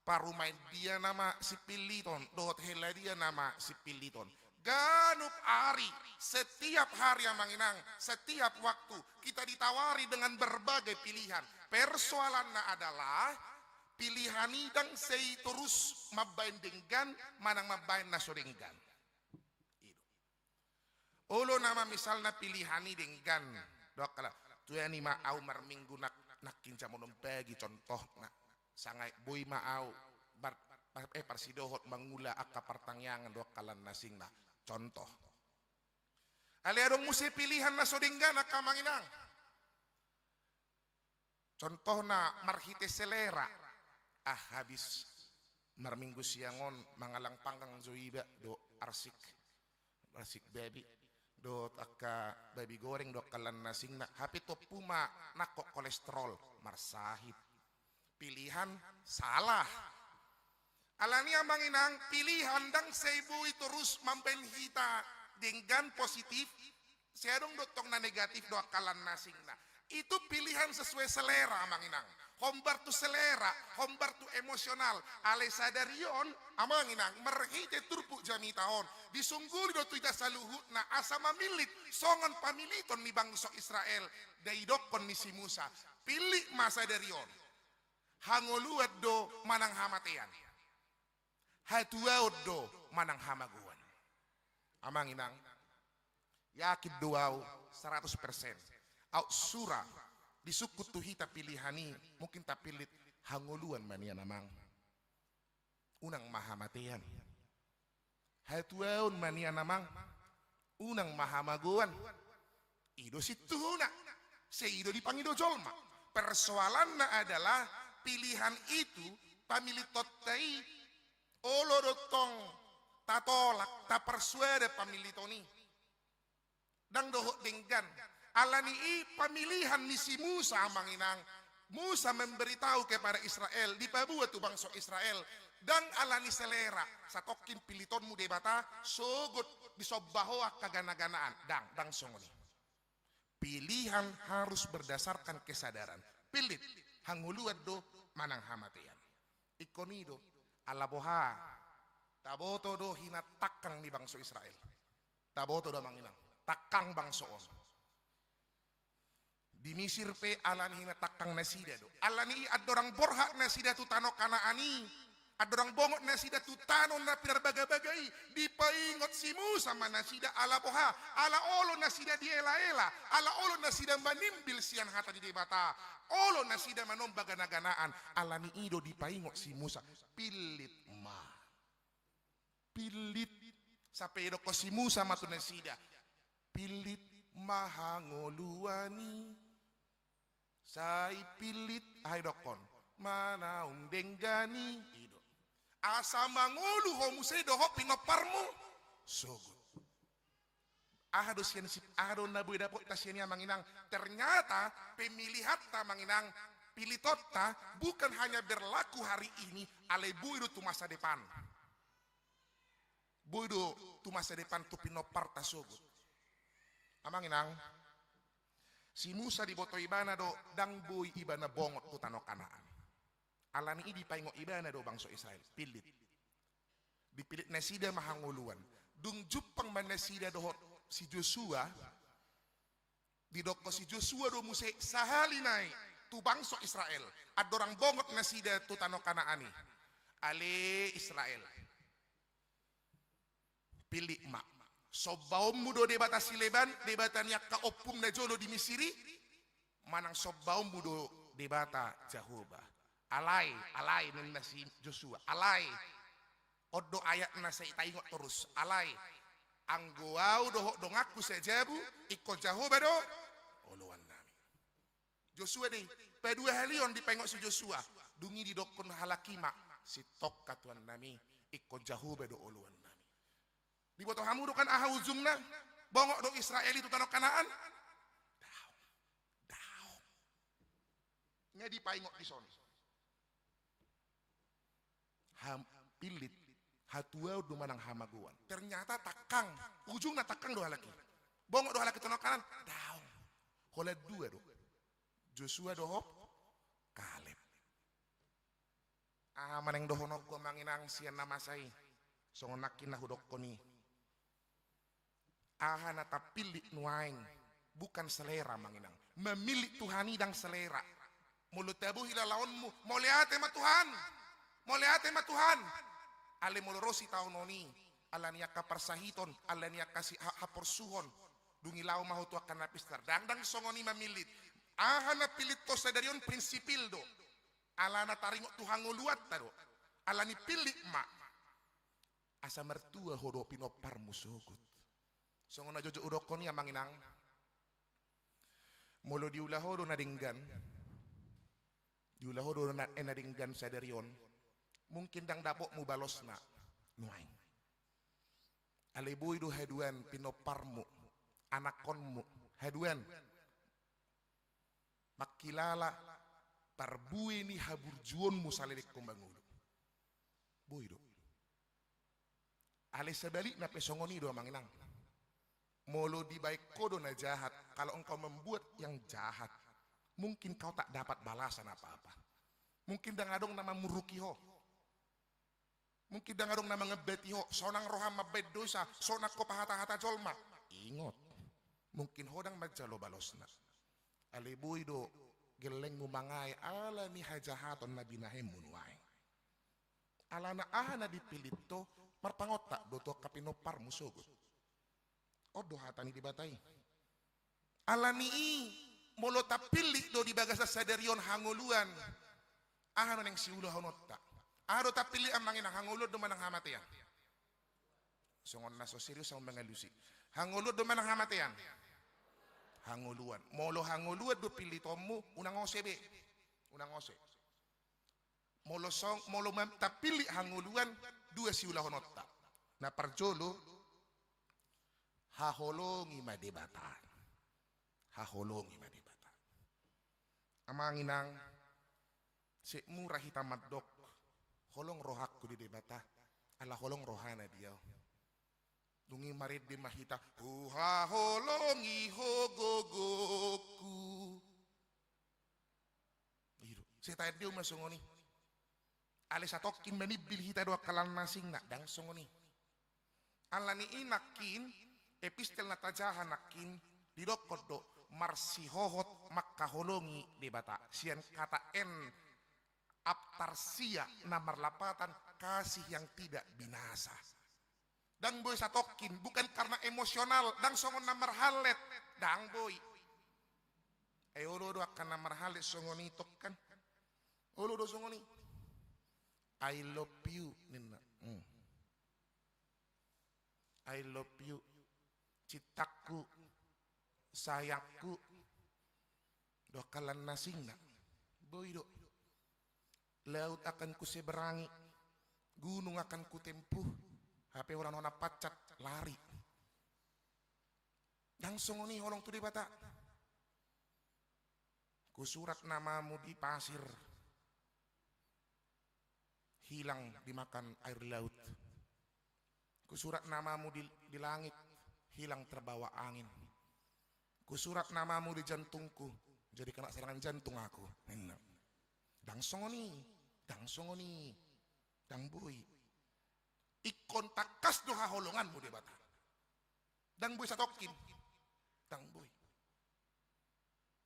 Parumaen dia nama sipiliton, dohot hela dia nama sipiliton. Ganup ari, setiap hari amang inang, setiap waktu, kita ditawari dengan berbagai pilihan. Persoalanna adalah, pilihan i ndang sai torus mambaen denggan, manang mambaen na so denggan. I do. Olo nama misalna pilihan i denggan, dohot angka lan, tuani ma ahu marminggu nak-, nangkin jam onom pagi contohna. Sanga boi ma ahu bar-, par-, eh, parsidohot mangula angka partangiangan dohot angka lan na asingna. Contoh. Alai adong muse pilihan na so denggan angka amang inang. Contohna marhite selera. Ah, habis marminggu siang on mangalang panggang jo iba dohot arsik, arsik babi, dohot angka babi goreng dohot angka lan na asingna. Hape tompu ma nangkok kolesterol, marsahit. Pilihan salah. Alani amang inang, pilihan ndang sai boi torus mambaen hita denggan positif, sai adong do tong na negatif dohot angka lan na asingna. Itu pilihan sesuai selera amang inang. Hombar tu selera, hombar tu emosional. Alai sadari on amang inang, marhite turpuk jamita on, disungguli do tu hita saluhutna asa mamillit songon pamiliton ni bangso Israel. Didokkon ni si Musa, pillit ma sadari on. Hangoluan do manang hamatean? Hatuaon do manang hamagoan. Amang inang, yakin do au saratus persen. Au sura disungkun tu hita pilihan i, mungkin tapillit hangoluan ma nian amang. Unang ma hamatean. Hatuaon ma nian amang. Unang ma hamagoan. I do sintuhuna. Sai i do dipangido jolma. Persoalanna adalah pilihan itu, pamilitonta i, olo do tong tatolak, taparsuada pamiliton i. Ndang dohot denggan. Alani i pamilihan ni si Musa, amang inang. Musa memberitahu kepada Israel, dipaboa tu bangso Israel. Ndang alani selera, satongkin pilitonmu Debata, sogot disomba ho angka gana-ganaan. Ndang, ndang songon i. Pilihan harus berdasarkan kesadaran. Pillit, hangoluan do manang hamatean. Ingkon i do, ala boha, taboto do hinan tangkang ni bangso Israel. Taboto do amang inang, tangkang bangso on. Di Misir pe alani hinan tangkang nasida do. Alani i andorang borhat nasida tu tano Kanaan i, andorang bongot nasida tu tano na pinarbagabaga i, dipaingot si Musa ma nasida ala boha, ala olo nasida dielaela, ala olo nasida manimbil sian hata ni Debata, olo nasida manomba gana-ganaan. Alani i do dipaingot si Musa, pillit ma. Pillit. Sampe didokkon si Musa ma tu nasida, pillit ma hangoluan i. Sai pillit, aha didokkon, ma naung denggan i. I do. Asa mangolu ho muse dohot pinomparmu sogot. Aha do sian si, aha do na boi dapotta sian i amang inang? Ternyata pemilihanta amang inang, pilitonta bukan hanya berlaku hari ini, alai boi do tu masa depan. Boi do tu masa depan tu pinomparta sogot. Amang inang, si Musa diboto ibana do ndang boi ibana bongot tu tano Kanaan. Alani i dipaingot ibana do bangso Israel, pillit. Dipillit nasida ma hangoluan. Dung jumpang ma nasida dohot si Josua, didokkon si Josua do muse sahali nai tu bangso Israel, andorang bongot nasida tu tano Kanaan i. Ale Israel, pillit ma. Sombaonmu do debata sileban, debata ni angka ompum na jolo di Misir i, manang sombaonmu do Debata Jahowa? Alai, alai, ninna si Josua, alai. On do ayatna sai taingot torus. Alai, anggo au dohot donganku sajabu, ingkon Jahowa do oloannami. Josua do i, paduahalihon dipaingot si Josua. Dung i didokkon halak i ma, sintongka Tuhannami, ingkon Jahowa do oloannami. Diboto hamu do kan aha ujungna? Bongot do Israel i tu tano Kanaan? Daong. Daong. Nga dipaingot dison. Ham, pillit, hatuaon do manang hamagoan. Ternyata tangkang, ujungna tangkang do halak i. Bongot do halak i tu tano Kanaan? Daong. Holan dua do, Josua dohot Kaleb. Aha ma naeng dohononku amang inang sian na masa i? Songon nangkin na hudokkon i. Aha na tapillit nuaeng, bukan selera amang inang. Mamillit Tuhan i ndang selera. Molo tabo hilalaonmu, mauliate ma Tuhan. Mauliate ma Tuhan. Alai molo ro sitaonon i, alani angka parsahiton, alani angka si, ha, haporsuhon, dung i laho ma ho tu angka na pistar. Ndang, ndang songon i mamillit. Aha na pillitton sadari on prinsipil do. Alana taringot tu hangoluanta do. Alani pillit ma. Asa martua ho do pinomparmu sogot. Songon na jotjot hudokkon i amang inang. Molo diula ho do na denggan, diula ho do na, eh, na denggan sadari on, mungkin ndang dapotmu balosna nuaeng. Alai boi do haduan pinomparmu, anakkonmu, haduan mangkilala parbue ni haburjuonmu saleleng ho mangolu. Boi do. Alai sebalikna pe songon i do amang inang. Molo dibaen ho do na jahat, kalau engkau membuat yang jahat, mungkin kau tak dapat balasan apa-apa. Mungkin ndang adong na mamuruki ho. Mungkin ndang adong na mangambati ho, sonang roham mambaen dosa, sonang ho pahatahata jolma. Ingot, mungkin ho ndang manjalo balosna. Alai boi do gellengmu mangae alani hajahaton na binahenmu nuaeng. Alana aha na dipillit ho? Marpangontak do tu angka pinomparmu sogot. On do hata ni Debata i. Alani i, molo tapillit do di bagasan sadari on hangoluan, aha do naeng siulahononta? Aha do tapillit, Amang Inang, hangoluan do manang hamatean? Songon na so serius ahu mangalusi. Hangoluan do manang hamatean? Hangoluan. Molo hangoluan do pillitonmu, unang ose be. Unang ose. Molo song, molo mam-, tapillit hangoluan, dua siulahononta. Na parjolo, haholongi ma Debata. Haholongi ma Debata. Amang Inang, sek mura hita mandok, holong rohangku di Debata, ala holong rohana di ahu. Dung i marende ma hita, huhaholongi ho gogongku. I do. Sai taendehon ma songon i. Alai satongkin manimbil hita do angka las ni asingna, ndang songon i. Alani i nangkin, epistel na tajaha nangkin, didokkon do, marsihohot mangkaholongi Debata. Sian kata en, aptarsia, na marlapatan kasih yang tidak binasa. Ndang boi satongkin, bukan karena emosional, ndang songon na marhallet, ndang boi. Ai olo do angka na marhallet songon i tong kan. Olo do songon i. I love you, ninna. Hmm. I love you, cintangku, sayangku. Do angka las ni asingna. Boi do. Laut akan kuseberangi, gunung akan kutempuh, hape holan hona pansat, lari. Ndang songon i holong tu Debata. Kusurat namamu di pasir, hilang dimakan air laut. Kusurat namamu di, di langit, hilang terbawa angin. Kusurat namamu di jantungku, jadi kena serangan jantung aku, ninna. Ndang songon i, ndang songon i, ndang boi. Ingkon tangkas do haholonganmu Debata. Ndang boi satongkin. Ndang boi.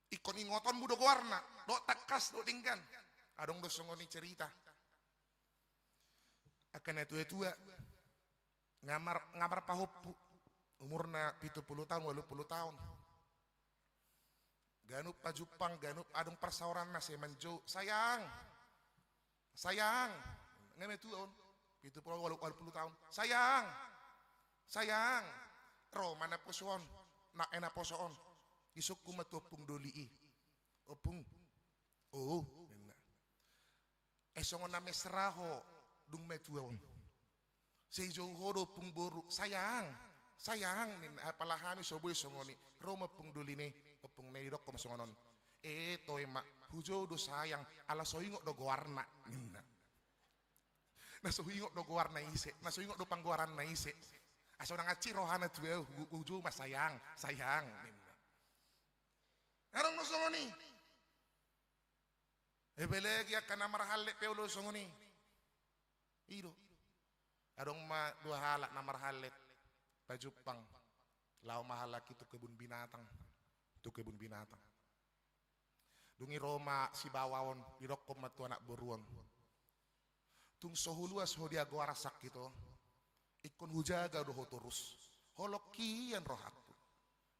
Ingkon ingotonmu do goarna, dohot tangkas dohot denggan. Adong do songon i cerita. Angka na tua-tua. Nga mar-, nga marpahompu. Umurna pitu pulu taon, ualu pulu taon. Ganup pajumpang, ganup adong parsaoranna sai manjou, "Sayang! Sayang!" Nga matua on. Pitu pulu, ualu, ualu pulu taon. "Sayang! Sayang!" Ro ma naposo on. Na, eh, naposo on. Disungkun ma tu ompung doli i. "Ompung." "O," ninna. "Eh, songon na mesra ho dung matua on. Sai jou ho do ompung boru, sayang, sayang," ninna, "apala hami so boi songon i." Ro ma ompung dolina i, ompungna i didokkon songon on. "Eh, toe ma, hujou do sayang, ala so ingot do goarna," ninna. Na so ingot do goarna ise, na so ingot do panggoaranna ise. Asa unang hansit rohana tu ahu, hu-, hujou ma sayang, sayang, ninna. Adong do songon i. Apalagi angka na marhallet pe olo songon i. I do. Adong ma dua halak na marhallet. Pajumpang. Laho ma halak i tu kebun binatang. Tu kebun binatang. Dung i ro ma sibawa on, didokkon ma tu anak boru on. Tung so huluas ho di agoara sangkito, ingkon hujaga do ho torus. Holong hian rohangku.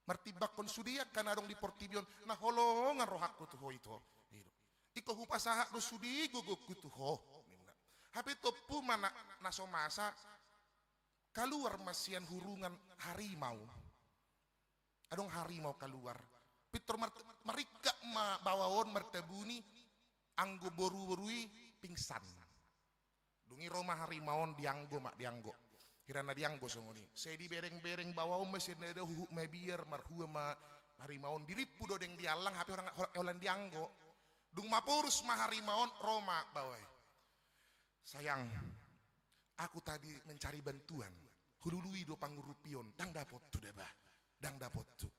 Martimbangkon sude angka na adong di portibi on, na holongan rohangku tu ho ito. I do. Ingkon hupasahat do sude gogongku tu ho, ninna. Hape tompu ma na, na so masa, kaluar ma sian hurungan harimau. Adong harimau kaluar. Pintor mar-, maringkat ma bawa on martabuni, anggo boru-boru i pingsan. Dung i ro ma harimau on, dianggo ma, dianggo. Hira na dianggo songon i. Sai dibereng-bereng bawa on ma sian na dao, huhut mabiar, marhua ma harimau on, dirimpu do deng di allang, hape holan, holan dianggo. Dung maporus ma harimau on, ro ma bawa i. Sayang, aku tadi mencari bantuan. Hulului do pangurupion, ndang dapot tu daba. Ndang dapot tu.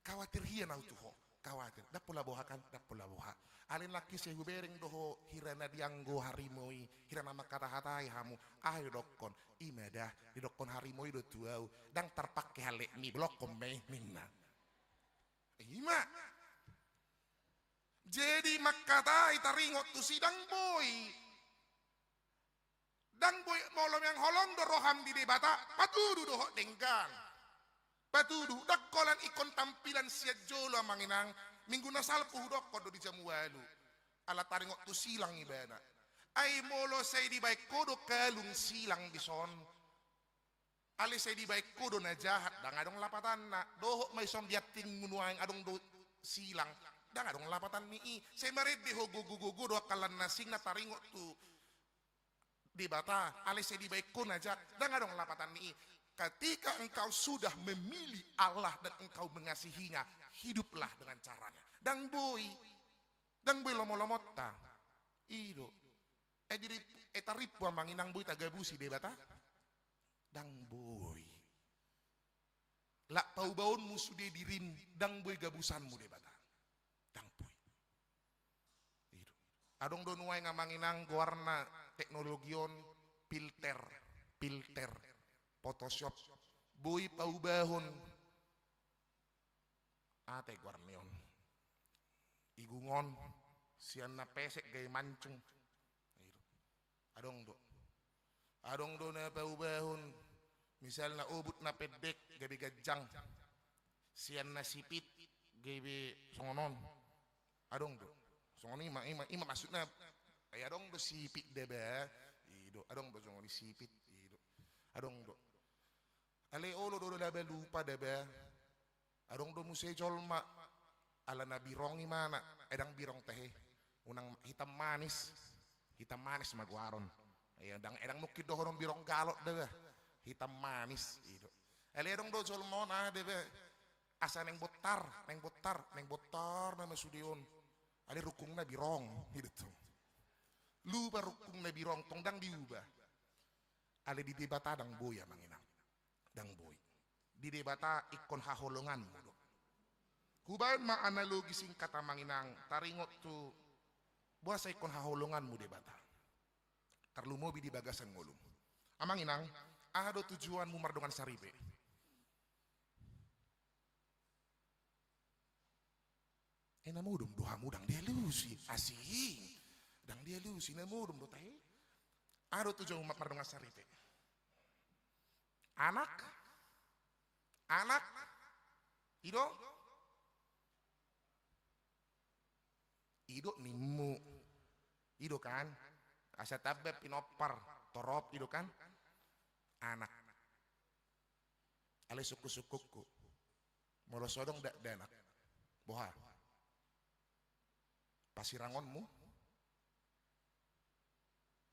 Khawatir hian ahu tu ho. Khawatir. Ndang pola boha kan, ndang pola boha. Alai nangkin sai hubereng do ho hira na dianggo harimau i, hira na mangkata-hatai hamu. Aha didokkon? I ma da, didokkon harimau i do tu ahu. Ndang tarpangke halletmi, blokkon ma i, ninna. I ma. Jadi mangkatai taringot tusi ndang boi. Ndang boi, molo memang holong do roham di Debata, patudu do ho denggan. Patudu, ndang holan ingkon tampilan sian jolo, amang inang. Minggu na salpu hudokkon do di jam ualu. Ala taringot tu silang ibana. Ai molo sai dibaen ho do kalung silang dison, alai sai dibaen ho do na jahat, ndang adong lapatanna. Dohot ma dison di antingmu nuaeng adong do silang, ndang adong lapatan ni i. Sai marende ho gogo-gogo do angka lan na asing na taringot tu Debata, alai sai dibaen ho na jahat, ndang adong lapatan ni i. Ketika engkau sudah memilih Allah dan engkau mengasihinya, hiduplah dengan caranya. Ndang boi. Ndang boi lomo-lomonta. I do. E diri, e tarimpu, amang inang, boi tagabusi Debata? Ndang boi. Lak paubaonmu sude dirim, ndang boi gabusanmu Debata. Ndang boi. I do. Adong do nuaeng, amang inang, goarna teknologi on, filter, filter, Photoshop. Boi paubahon. Aha goar ni on? Igung on, sian na pesek gabe mancung. I do. Adong do. Adong do na paubahon, misalna obut na pendek gabe ganjang. Sian na sipit gabe songon on. Adong do. Songon i ma, i ma, i ma maksudna. Ai adong do sipit da ba. I do. Adong do songon i sipit. I do. Adong do. Alai olo do laba lupa da ba. Adong do muse jolma, alana birong imana, e ndang birong tahe. Unang hitam manis. Hitam manis ma goaron. Ia ndang, e ndang mungkin dohonon birong galok da ba. Hitam manis, i do. Alai adong do jolma on, aha da ba. Asa naeng bontar, naeng bontar, naeng bontar nama sude on. Alai rungkungna birong, i do tong. Lupa rungkungna birong, tong ndang diubah. Alai di Debata ndang boi, amang inang. Ndang boi. Di Debata ingkon haholonganmu do. Hubaen ma analogi singkat, amang inang, taringot tu boasa ingkon haholonganmu Debata. Tarlumobi di bagasan ngolum. Amang inang, aha do tujuanmu mardongan saripe? E, na modom do hamu, ndang dialusi, asing. Ndang dialusi, na modom do tahe. Aha do tujuanmu mardongan saripe? Anak? Anak? I do? I do nimmu. I do kan? Asa tamba pinompar, torop, i do kan? Anak. Alai sungkun-sungkunku. Molo so adong dakdanak, boha? Pasirangonmu?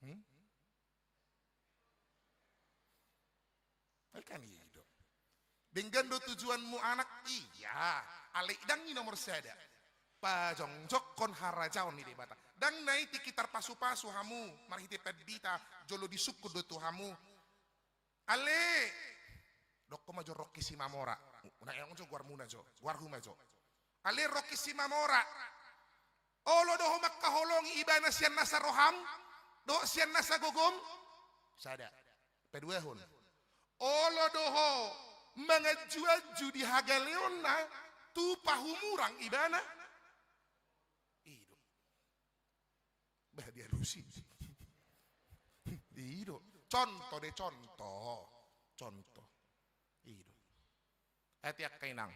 Hmm? Ai kan i do. Denggan do tujuanmu anak, ia. Alai ndang i nomor sada. Pajongjongkon harajaon ni Debata. Ndang na i tingki tarpasu-pasu hamu marhite pandita, jolo disungkun do tu hamu. Ale, dokkon ma jo Rongki Simamora. Unang eong jo goarmuna jo, goarhu ma jo. Ale Rongki Simamora. Olo do ho mangkaholongi ibana sian nasa roham dohot sian nasa gogom? Sada. Paduahon. Olo do ho manganju-anju di hagaleonna tu pahumurang ibana? I do. Bah, dialusi. I do. Contoh de, contoh. Contoh. I do. Ate angka inang.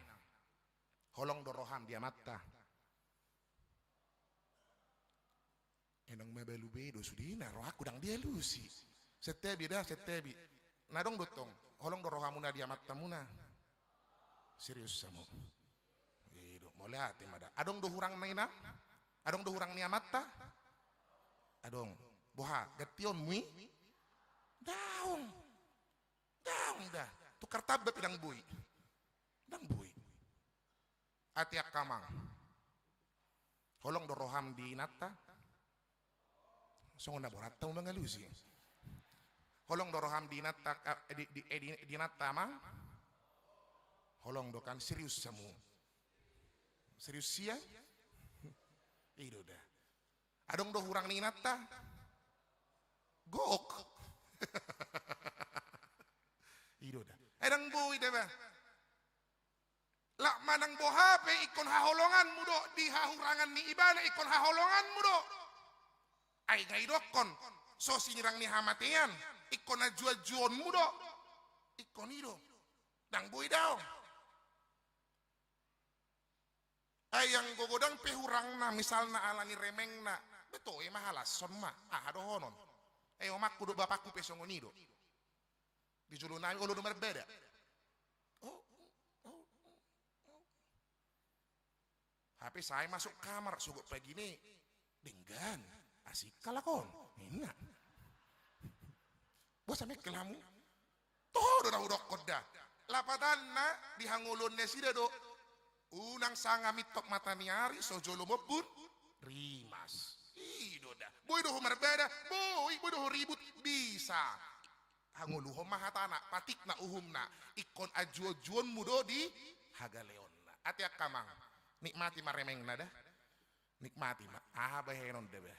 Holong do roham di amanta. Inang mabalu be do sudena, rohangku ndang dialusi. Santabi da, santabi. Na adong do tong, holong do rohamuna di amantamuna. Serius hamu. I do, mauliate ma da. Adong do hurang ni inang? Adong do hurang ni amanta? Adong. Boha, gantionmu i? Daong. Daong da. Tukar tamba pe ndang boi. Ndang boi. Ate angka amang. Holong do roham di inanta? Songon na borat hamu mangalusi. Holong do roham di inanta, eh, di, di, eh, di, di inanta, amang? Holong do kan, serius hamu. Serius sia? I do da. Adong do hurang ni inanta? Gok. I do da. Ai ndang boi da ba. Lak manang boha pe ingkon haholonganmu do, di hahurangan ni ibana ingkon haholonganmu do. Ai nga idokkon, so sinirang ni hamatean, ingkon anju-anjuonmu do. Ingkon i do. Ndang boi daong. Ai anggo godang pe hurangna, misalna ala ni remengna, be toe ma halashon ma, aha dohonon. Ai omakku dohot bapakku pe songon i do. Di jolo nami olo do marbada. Oh, oh, oh, oh. Hape sae masuk kamar, sogot pagi ni, denggan, asik kalak on, ninna. Boasa mengkel hamu? Toho do na hudokkon da. Lapatanna di hangoluan nasida do. Unang sanga mintop mata ni ari, so jolo mombun rimas. I do da. Boi do ho marbada, boi, boi do ho ribut, bisa. Hangoluhon ma hatana, patikna, uhumna. Ingkon anju-anjuonmu do di hagaleonna. Ate angka amang, nikmati ma remengna da. Nikmati ma. Aha bahenon da ba.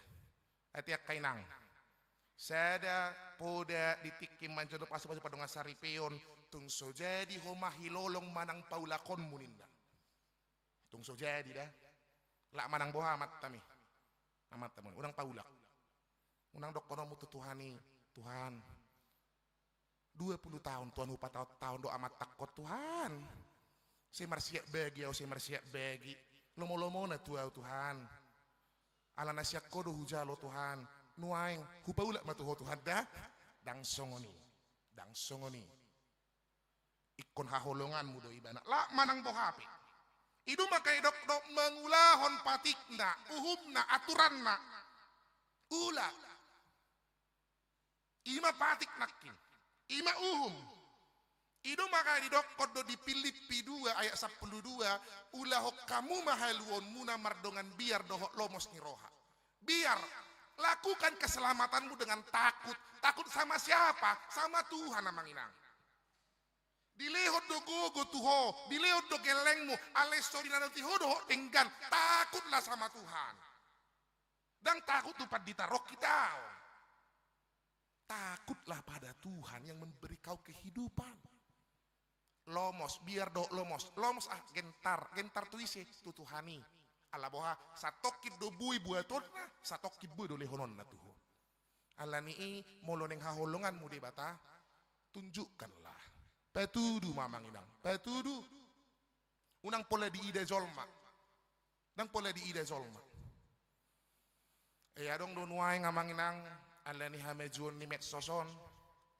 Ate angka inang. Sada poda di tingki manjalo pasu-pasu pardongan saripeon, tung so jadi ho mahilolong manang paulakonmu ninna. Tung so jadi da. Lak manang boha amantami. Amantamu. Unang paulak. Unang dohononmu tu Tuhan i, Tuhan, dua puluh taon Tuhan hupataon-taon do amantangkon Tuhan. Sai marsiat bagi au, sai marsiat bagi. Lomo-lomona tu au Tuhan. Ala na sian Ho do hujalo Tuhan. Nuaeng hupaulak ma tu Ho Tuhan da. Ndang songon i. Ndang songon i. Ingkon haholonganmu do ibana. Lak manang boha pe. I do maka didok do mangulahon patikna, uhumna, aturanna. Ula. I ma patik nangkin. I ma uhum. I do maka didokkon do di Pilippi dua ayat sampulu dua, ulahon hamu ma haluaonmuna mardongan biar dohot lomos ni roha. Biar, lakukan keselamatanmu dengan takut. Takut sama siapa? Sama Tuhan, amang inang. Dilehon do gogo tu ho, dilehon do gellengmu, alai so dinanoti ho dohot denggan, takutlah sama Tuhan. Ndang takut tu pandita rohkita. Takutlah pada Tuhan yang memberi kau kehidupan. Lomos, biar do lomos. Lomos ah, gentar, gentar tu ise, tu Tuhan i. Ala boha, satongkin do boi buatonna, satongkin boi do lehononna tu ho. Ala ni i, molo naeng haholonganmu Debata, tunjukkanlah. Patudu ma amang inang, patudu. Unang pola diida jolma. Ndang pola diida jolma. Ai adong do nuaeng amang inang, ala ni hamajuon ni medsos on,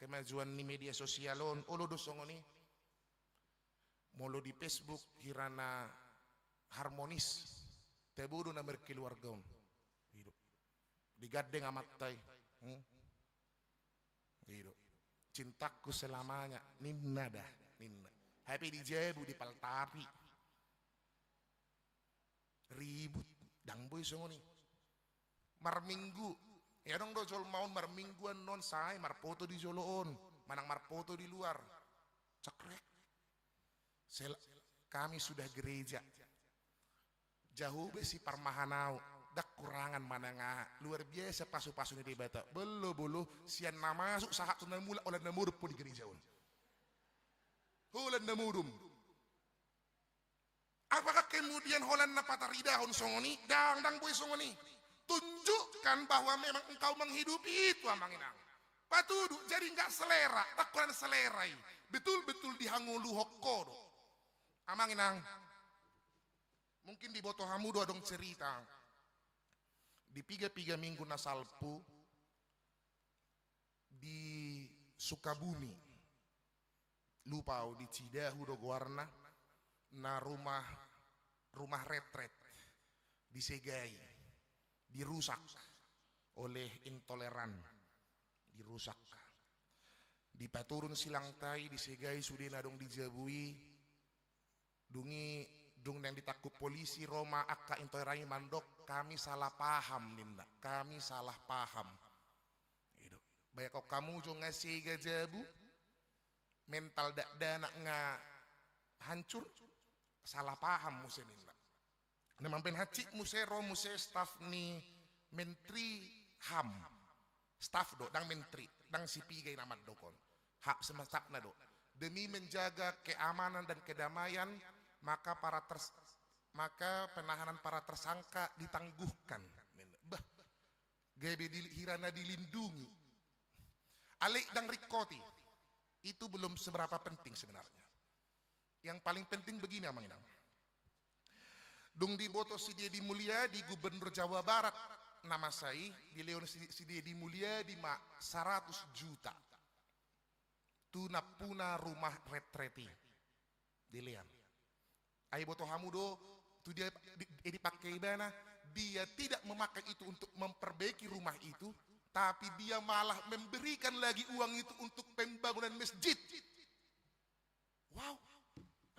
kemajuan ni media sosial on, olo do songon i. Molo di Facebook hira na harmonis, tabo do na markeluarga on. I do. Digandeng amanta i. Hmm? I do. Cintaku selamanya, ninna da, ninna. Hape di jabu, dipaltapi. Ribut, ndang boi songon i. Marminggu, i adong do jolma on marminggu annon sae marpoto di jolo on, manang marpoto di luar. Cekrek. Sel-, kami sudah gereja. Jahowa si parmahan au, ndang kurangan manang aha, luar biasa pasu-pasu ni Debata. Bolo, bolo, sian na masuk sahat tu na mulak holan na modom ho di gereja on. Holan na modom. Apakah kemudian holan na pataridahon songon i? Ndang, ndang boi songon i. Tunjukkan bahwa memang engkau menghidupi itu, amang inang. Patudu, jadi nggak selera, ndang holan selera i. Betul-betul dihangoluhon ho do. Amang inang, mungkin diboto hamu do adong cerita. Di piga-piga minggu na salpu, di Sukabumi, lupa au, di Cidahu do goarna, na rumah, rumah retret disegai, dirusak oleh intoleran, dirusak. Dipaturun silangta i, disegai sude na adong di jabu i, Dung i, dung naeng ditangkup polisi, ro ma angka intoleran i mandok, "Kami salah paham," ninna. "Kami salah paham." I do. Bayangkon hamu jo nga sega jabu, mental dakdanak nga hancur, salah paham muse ninna. Na mambaen hansit muse, ro muse staf ni Menteri ham. Staf do, ndang menteri, ndang si piga i na mandok on. Hak semestapna do. Demi menjaga keamanan dan kedamaian, maka para ters-, maka penahanan para tersangka ditangguhkan. Bah, Gabe di, hirana dilindungi. Alai ndang ringkoti. Itu belum seberapa penting sebenarnya. Yang paling penting begini, Amang Inang. Dung diboto si Deddy Mulyadi, Gubernur Jawa Barat na masa i, dilehon si, si Deddy Mulyadi ma saratus juta tu nampuna rumah retret i. Dilehon. Ai boto hamu do, tu dia di, di, dipake ibana, dia tidak memakai itu untuk memperbaiki rumah itu, tapi dia malah memberikan lagi uang itu untuk pembangunan masjid. Wow,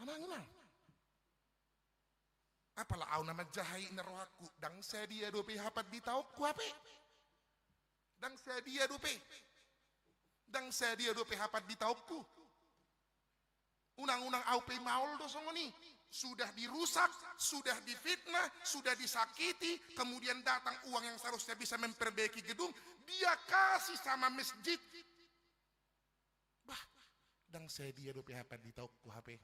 Amang Inang. Apala au na manjaha i, ina rohangku, ndang sadia dope hapan di taonku hape. Ndang sadia dope. Ndang sadia dope hapan di taonku. Unang-unang au pe maol do songon i. Sudah dirusak, sudah difitnah, sudah disakiti, kemudian datang uang yang seharusnya bisa memperbaiki gedung, dia kasih sama masjid. Bah, ndang sadia dope hapan di taonku hape.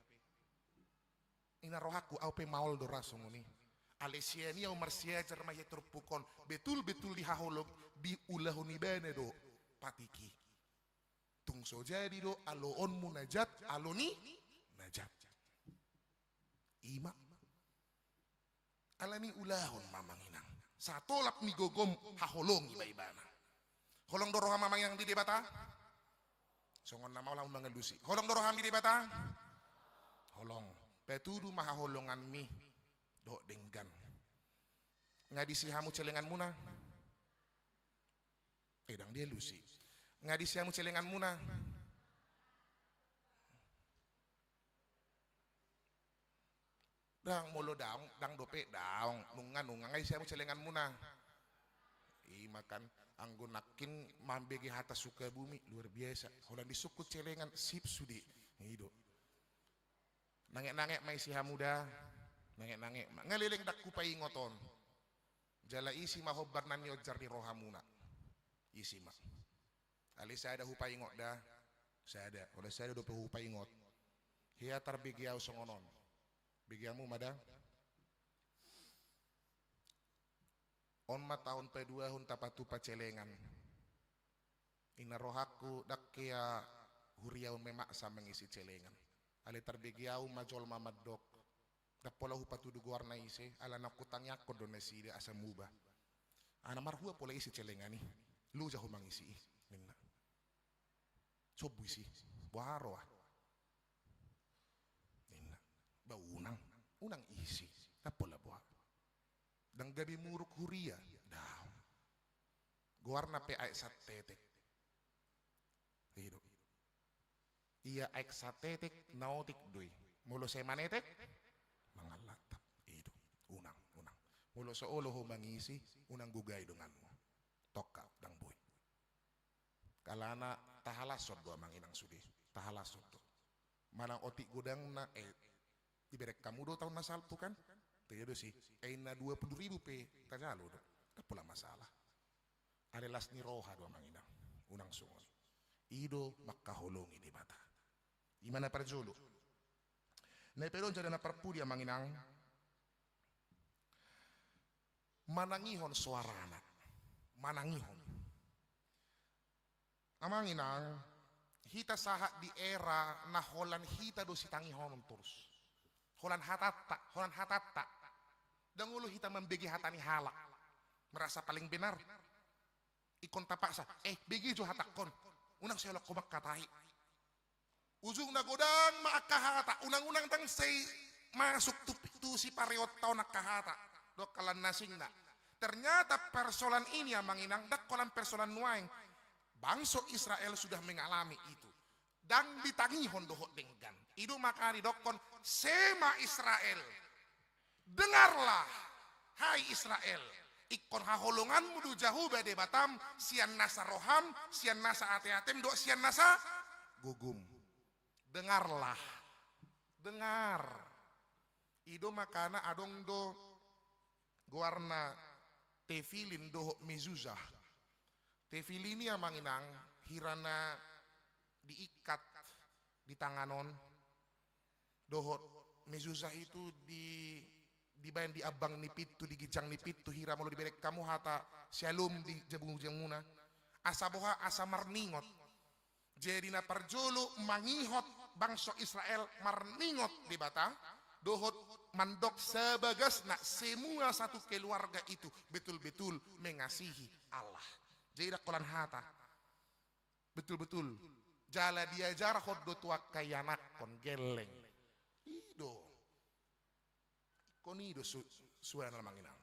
Ina rohangku, au pe maol do ra songon i. Alai sian i au marsiajar ma hea turpuk on, betul-betul dihaholongi, diulahon ibana do patik i. Tung so jadi do aloonmu na jat, alo ni na jat. I ma. Alani ulahon ma, Amang Inang. Satolap ni gogom haholongi ma ibana. Holong do roham, Amang Inang, di Debata? Songon na maol hamu mangalusi. Holong do roham di Debata? Holong. Patudu ma haholonganmi dohot denggan. Nga disi hamu celenganmuna? Eh, ndang dialusi. Nga disi hamu celenganmuna? Ndang, molo daong, ndang dope daong. Nunga, nunga. Nga disi hamu celenganmuna? I ma kan, anggo nangkin mambege hata Sukabumi, luar biasa. Holan disungkun celengan, sip sude. I do. Nangek-nangek ma isi hamu da. Nangek-nangek ma. Nga leleng ndang hupaingot on. Jala isi ma hombar na nionjar ni rohamuna. Isi ma. Alai sada hupaingot da. Sada. Holan sada dope hupaingot. Hea tarbege au songon on. Bege hamu ma da. On ma taon paduahon tapatupa celengan. Ina rohangku, ndang hea huria on memaksa mangisi celengan. Alai tarbege au ma jolma mandok, ndang pola hupatudu goarna ise, ala naung hutangiangkon do nasida asa muba. Ala marhua pola ise celengan i, loja ho mangisi i, ninna. Sombu isi, boha roha, ninna. Ba unang, unang isi, ndang pola boha. Ndang gabe muruk huria, daong. Goarna pe aek santetek. I do. Ia aek santetek na otik do i. Molo sai manetek, mangallatap. I do. Unang, unang. Molo so olo ho mangisi, unang gogai donganmu. Tongka, ndang boi. Alana tahalashon do, Amang Inang, sude. Tahalashon do. Manang otik godangna, eh, dibereng hamu do taon na salpu kan? Tio do si, eh, na dua puluh ribu pe tajalo do. Ndang pola masalah. Alai las ni roha do, Amang Inang. Unang songon i. I do mangkaholongi Debata. I ma na parjolo. Na paduahon jala na parpudi, Amang Inang, manangihon soarana. Manangihon. Amang Inang, hita sahat di era na holan hita do sitangihonon torus. Holan hatanta, holan hatanta. Ndang olo hita mambege hata ni halak. Merasa paling benar. Ingkon tapaksa, eh, bege jo hatangkon. Unang sai holan ho mangkatai. Ujungna godang ma angka hata, unang-unang ndang sai masuk tu, tu sipareonta on angka hata dohot angka na asingna. Ternyata persoalan ini, Amang Inang, ndang holan persoalan nuaeng. Bangso Israel sudah mengalami itu. Ndang ditangihon dohot denggan. I do makana didokkon, Shema Israel. Dengarlah, hai Israel, ingkon haholonganmu do Jahowa Debatam, sian nasa roham, sian nasa ateatem, dohot sian nasa gogom. Dengarlah, dengar. I do makana adong do goarna tefilin dohot mezuzah. Tefilin i, Amang Inang, hirana diikat di tangan on, dohot mezuzah itu di, Dibaen di ambang ni pintu, di ginjang ni pintu, hira molo dibereng hamu hata syalom di jabujamuna. Asa boha? Asa marningot. Jadi na parjolo mangihot bangso Israel marningot Debata, dohot mandok sabagasna, semua satu keluarga itu betul-betul mengasihi Allah. Jadi ndang holan hata. Betul-betul. Jala diajarhon do tu angka ianakhon gelleng. I do. Ingkon i do su-, suan amang inang.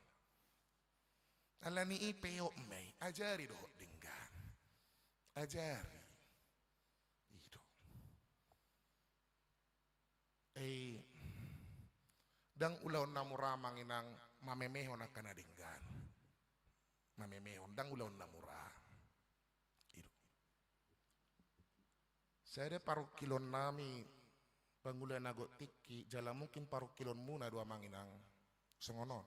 Alani i peop ma i, ajari dohot denggan. Ajari. I do. Eh, ndang ulaon na mura amang inang mamemehon angka na denggan. Mamemehon, ndang ulaon na mura. I do. Sada parungkilon nami, pangula na gok tingki, jala mungkin parungkilonmuna do amang inang, songon on.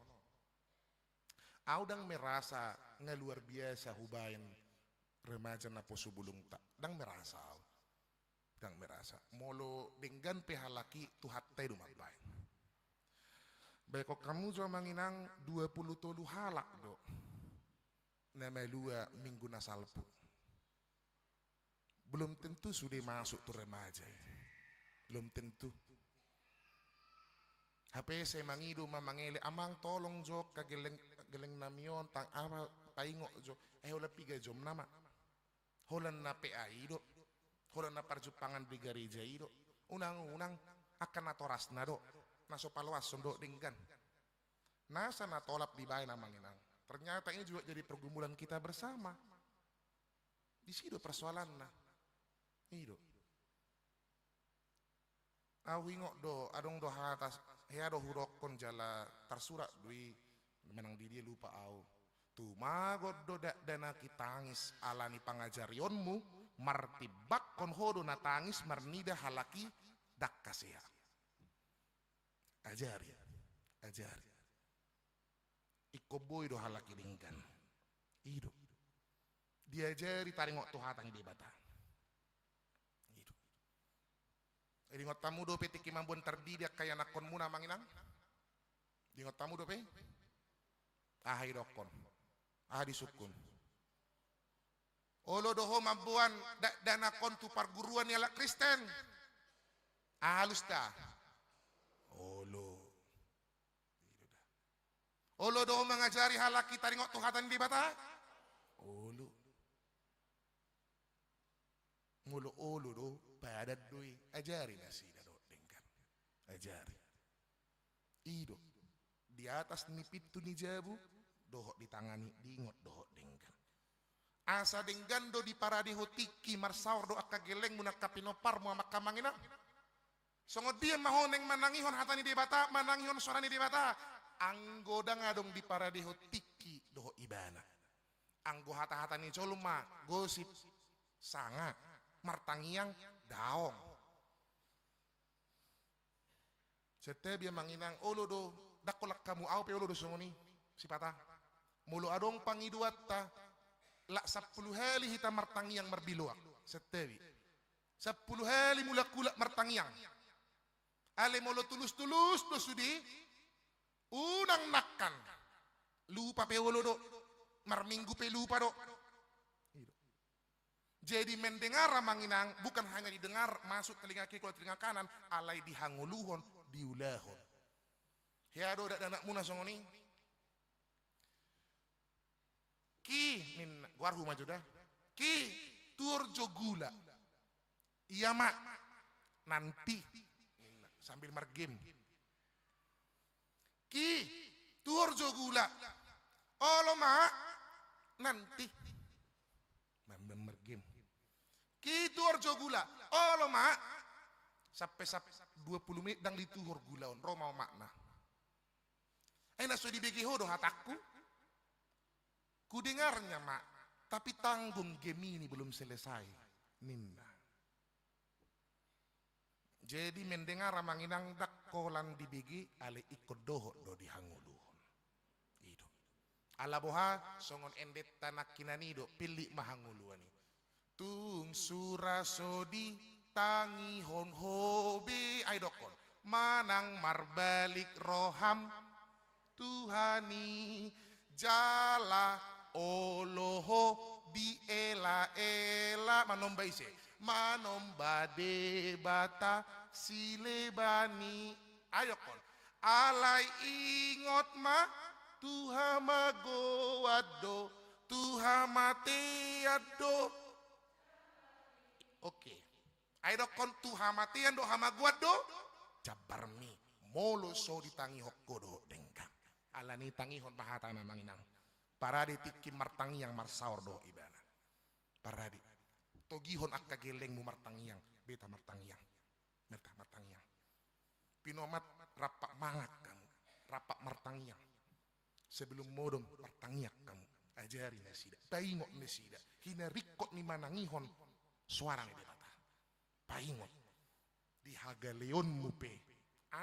Au ndang merasa nga luar biasa hubaen remaja naposo bulungta. Ndang merasa au. Ndang merasa. Molo denggan pe halak i, Tuhanta i do mambaen. Baen hamu jo amang inang, dua pulu tolu halak do na malua minggu na salpu. Belum tentu sude masuk tu remaja i. Belum tentu. Hape sai mangido ma, mangelek, "Amang, tolong jo angka gelleng, gelleng nami on, tang aha, paingot jo." Eh, holan piga jom nama. Holan na P A i do. Holan na parjumpangan di gareja i do. Unang-unang angka natorasna do, na so paloashon do denggan. Nasa na tolap dibaen amang inang. Ternyata ini juga jadi pergumulan kita bersama. Di si do persoalanna. I do. Au ingot do, adong do hata, hea do hudokkon jala tarsurat do i, manang di dia lupa au. Tumagon do dakdanak i tangis alani pangajarionmu, martimbangkon ho do na tangis marnida halak i ndang hasea. Ajari, ajari. Ingkon boi do halak i denggan. I do. Diajari taringot tu hata ni Debata. I do. Diingot hamu dope tingki mamboan tardidi angka ianakhonmuna amang inang? Diingot hamu dope? Aha didokkon? Aha disungkun? Olo do ho mamboan dakdanak on tu parguruan ni halak Kristen? Aha alusta? Olo. Olo do ho mangajari halak i taringot tu hata ni Debata? Olo. Molo olo do, padan do i, ajari nasida dohot denggan. Ajari. I do. Di atas ni pintu ni jabu, dohot di tangan i, diingot dohot denggan. Asa denggan do diparade ho tingki, marsaor do angka gellengmu nang angka pinomparmu amang inang. Songon dia ma ho naeng manangihon hata ni Debata, manangihon sora ni Debata? Anggo ndang adong diparade ho tingki dohot ibana. Anggo hata-hata ni jolma, gosip, sanga, martangiang, daong. Santabi amang inang, olo do, ndang holan hamu, au pe olo do songon i, sipata. Molo adong pangidoanta, lak sampulu hali hita martangiang marbiloak. Santabi. Sampulu hali mulak-ulak martangiang. Alai molo tulus-tulus do sude, unang nangkan. Lupa pe olo do, marminggu pe lupa do. I do. Jadi mendengar amang inang, bukan hanya didengar, masuk telinga kiri, keluar telinga kanan, alai dihangoluhon, diulahon. Hea do dakdanakmuna songon i? Ki, ninna, goarhu ma jo da. Ki, tuhor jo gula. Ia ma, nanti. Ninna, sambil margame. Ki, tuhor jo gula. Olo ma, nanti. Mambaen margame. Ki, tuhor jo gula. Olo ma. Sampe sap-, dua pulu menit ndang dituhor gula on. Ro ma omakna. Ai na so dibege ho do hatangku? Kudengarnya, Mak, tapi tanggung game ini belum selesai, ninna. Jadi mendengar amang inang ndang holan dibege, alai ingkon dohot do dihangoluhon. I do. Ala boha, songon endenta nangkinan i do, pillit ma hangoluan i. Tung sura so ditangihon ho be, ai dokkon, manang marbalik roham. Tuhan i jala olo ho diela-ela, manomba ise? Manomba Debata sileban i. Ai dokkon, alai ingot ma, tu hamagoan do, tu hamatean do. Oke. Ai dokkon tu hamatean do, hamagoan do jambarmi. Molo so ditangihon ho dohot denggan. Alani i tangihon ma hatana, amang inang. Parade tingki martangiang marsaor dohot ibana. Parade. Togihon angka gellengmu martangiang. Beta martangiang. Beta martangiang. Pinomat, rampak mangan hamu, rampak martangiang. Sebelum modom martangiang hamu. Ajari nasida, paingot nasida hinaringkot ni manangihon soara ni Debata. Paingot, di hagaleonmu pe,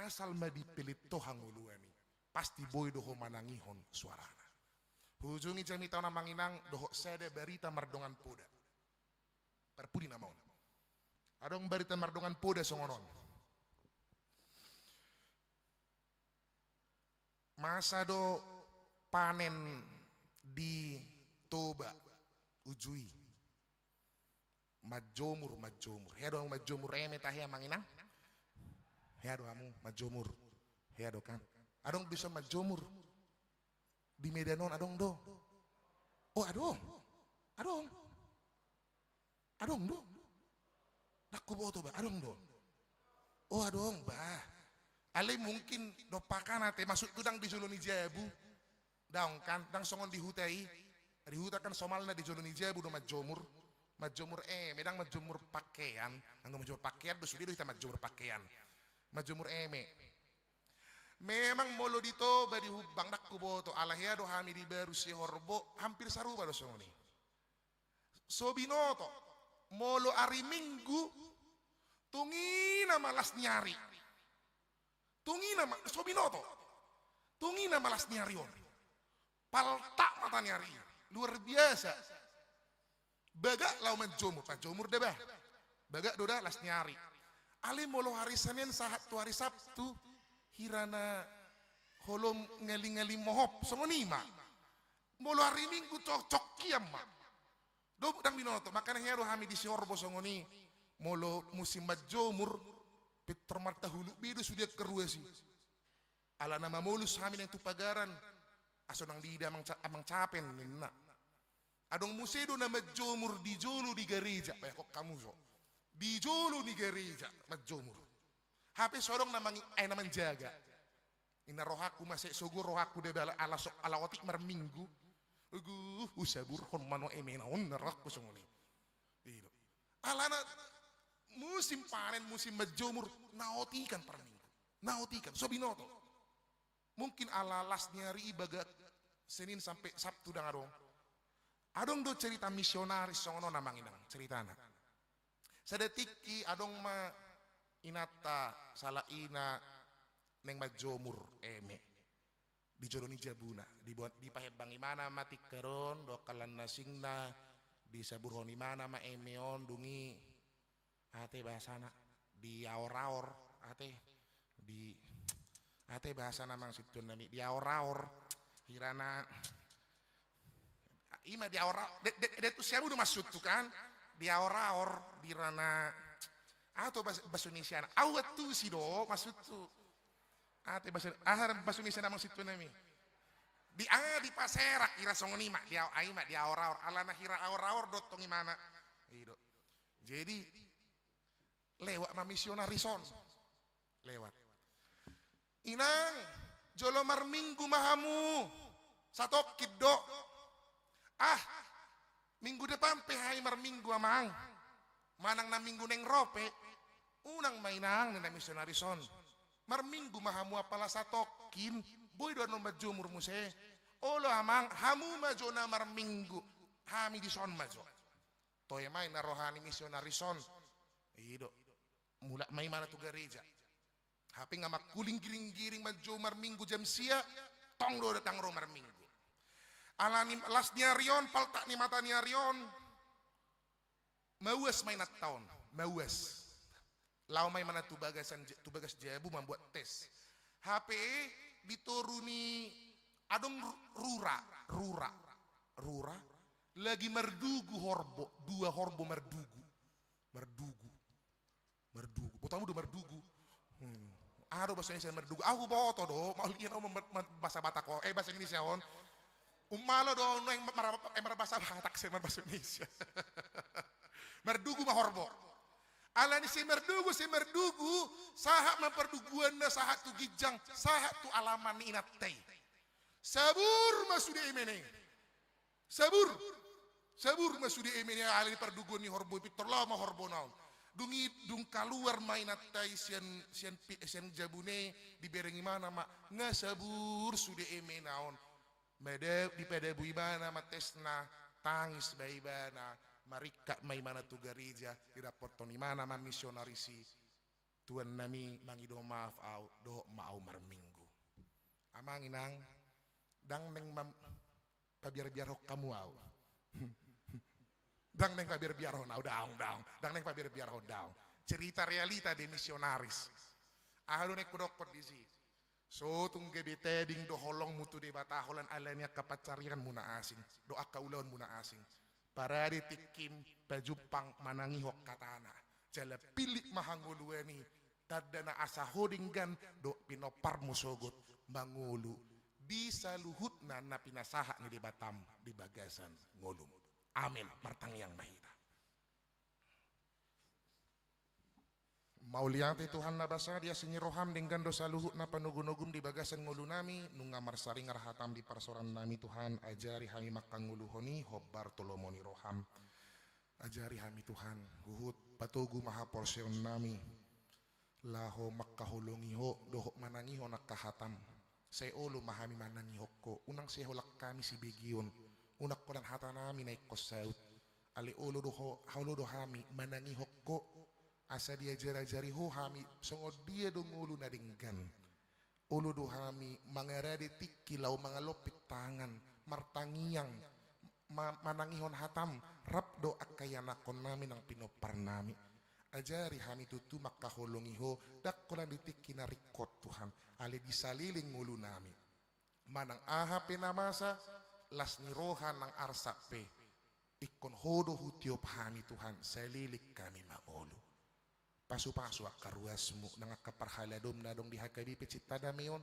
asal ma dipelet ho hangoluan i, pasti boi do ho manangihon soarana. Huujungi jamita on, amang inang, dohot sada barita mardongan poda. Parpudi nama on. Adong barita mardongan poda songon on. Masa do panen di Toba, uju i. Manjomur, manjomur. Hea do manjomur eme tahe, amang inang? Hea do hamu manjomur? Hea do kan? Adong bisa manjomur di Medan on, adong do? Oh, adong. Adong. Adong do? Ndang huboto, bah, adong do? Oh, adong, bah. Alai mungkin dompak an ate, maksudhu ndang di jolo ni jabu. Ndang kan, ndang songon di huta i. Di huta kan somalna di jolo ni jabu do manjomur. Manjomur eme, ndang manjomur pakean. Anggo manjomur pakean do sude do hita manjomur pakean. Manjomur eme. Memang molo di Toba, di Humbang, ndang huboto, ala hea do hami di Baru Sihorbo, hampir sarupa do songon i. So binoto, molo ari Minggu, tung i nama las ni ari. Tung i nama, so binoto. Tung i nama las ni ari on. Paltak mata ni ari. Luar biasa. Bagak laho manjomur, manjomur da bah. Bagak do da las ni ari. Alai molo hari Senin sahat tu hari Sabtu, hira na holom ngali-ngali mohop, songon i ma. Molo hari Minggu cocok hian ma. Do ndang binoto, makana hea do hami di Sihorbo songon i. Molo musim manjomur, pintor martahuluk be do sude angka ruas i. Ala na mamolus hami nang tu pagaran, asa unang diida amang Ca-, amang Capen ninna. Adong muse do na manjomur di jolo ni gareja, bae, hok hamu so. Di jolo ni gareja manjomur. Hape so adong na mangi-, eh, na manjaga. Inna rohangku mase, sogo rohangku da bah, ala so, ala otik marminggu. Uguh, husaburhon ma on emena on, ninna rohangku songon i. I do. Alana musim panen, musim manjomur, na otikan parminggu. Na otikan, so binoto. Mungkin ala las ni ari i bagak Senin sampe Sabtu ndang adong. Adong do cerita misionaris songon on, amang inang, ceritana. Sada tingki adong ma inanta sahalak i na naeng manjomur eme di jolo ni jabuna. Diboan, dipahembang imana ma tingkar on dohot hallang na asingna, disaburhon imana ma eme on, dung i ate bahasana, diaor-aor, ate, di, ate bahasana, amang sintua nami, diaor-aor, hira na, i ma diaor-aor, de, de, de tu siamu do maksudhu kan, diaor-aor, hira na, aha do bahasa, bahasa Indonesiana, au antusi do maksudhu, ate bahasa, aha do bahasa Indonesiana, amang sintua nami, di, ah, dipaserak, hira songon i ma, dia, ah, i ma diaor-aor, alana hira aor-aor do tong imana, i do. Jadi, lewat ma misionaris on. Lewat. Inang, jolo marminggu ma hamu. Satongkin do. Ah, minggu depan pe hami marminggu, amang. Manang na minggu naeng ro pe. Unang ma, inang, ninna misionaris on. Marminggu ma hamu apala satongkin. Boi do annon manjomur muse. Olo, amang, hamu ma jo na marminggu. Hami dison ma jo. Toe ma, ninna roha ni misionaris on. I do. Mulak ma imana tu gareja. Hape nga mangkuling giring-giring manjou marminggu jam sia, tong do datang ro marminggu. Alani las ni ari on, paltak ni mata ni ari on, mauas ma inanta on, mauas. Laho ma imana tu bagasan, tu bagas jabu mambuat tes. Hape di toru ni Adong ru-, rura, rura, rura. Lagi mardugu horbo, dua horbo mardugu. Mardugu. Mardugu. Botomu do mardugu. Hmm. Aha do bahasa Indonesia mardugu. Ahu boto do, maulian au mem-, mem-, bahasa Batak on. Eh, bahasa Indonesia on. Umalo do, no, yang mar-, eh, marbahasa Batak, saya marbahasa Indonesia. Mardugu ma horbo. Alani si mardugu, si mardugu, sahat ma parduguanna, sahat tu ginjang, sahat tu alaman ni inanta i. Sabur ma sude eme na i. Sabur. Sabur ma sude eme na i, alani parduguan ni horbo i, pintor laho ma horbo na on. Dung i, dung kaluar ma inanta i sian, sian pi-, sian jabu na i, dibereng ibana ma, nga sabur sude eme na on. Mada-, dipadabu ibana ma tesna, tangis ma ibana, maringkat ma ibana tu gareja, didapothon ibana ma misionaris i, Tuan nami, mangido maaf au, dohot ma au marminggu. Amang inang, ndang naeng mam-, pabiarbiarhon hamu au. Ndang naeng pabiarbiarhon au, daong, daong. Ndang naeng pabiarbiarhon, daong. Cerita realita di misionaris. Aha do naeng hudokkon disi? So tung gabe tading do holongmu tu Debata holan alani angka pansarianmuna asing, dohot angka ulaonmuna asing. Parade tingkim pajumpang manangihon hatana. Jala pillit ma hangoluan i, tanda na asa ho denggan dohot pinomparmu sogot mangolu di saluhutna na pinasahat ni Debatam di bagasan ngolum. Amen. Martangiang ma hita. Mauliate Tuhan na basa, di asi ni roham denggan do saluhutna panogunogum di bagasan ngolunami, nunga marsaringar hatam di parsaorannami Tuhan, ajari hami manghangoluhon i hombar tu lomo ni roham. Ajari hami Tuhan, huhut patogu ma haporseaonnami, laho mangkaholongi ho, dohot manangihon angka hatam. Sai olo ma hami manangihon ho, unang sai holan hami sibegeon, unang holan hatanami na ingkon saut. Alai olo do ho, olo do hami manangihon ho, asa diajarajari ho hami songon dia do ngolu na denggan. Olo do hami mangarade tingki laho mangalompit tangan, martangiang, ma-, manangihon hatam, rap dohot angka ianakkonnami nang pinomparnami. Ajari hami tutu mangkaholongi ho, ndang holan di tingki na ringkot Tuhan, alai di saleleng ngolunami. Manang aha pe na masa, las ni roha nang arsak pe, ingkon ho do hutiop hami Tuhan, saleleng hami mangolu. Pasupasu angka ruasmu, nang angka parhaladom na adong di H K B P Cinta Damai on,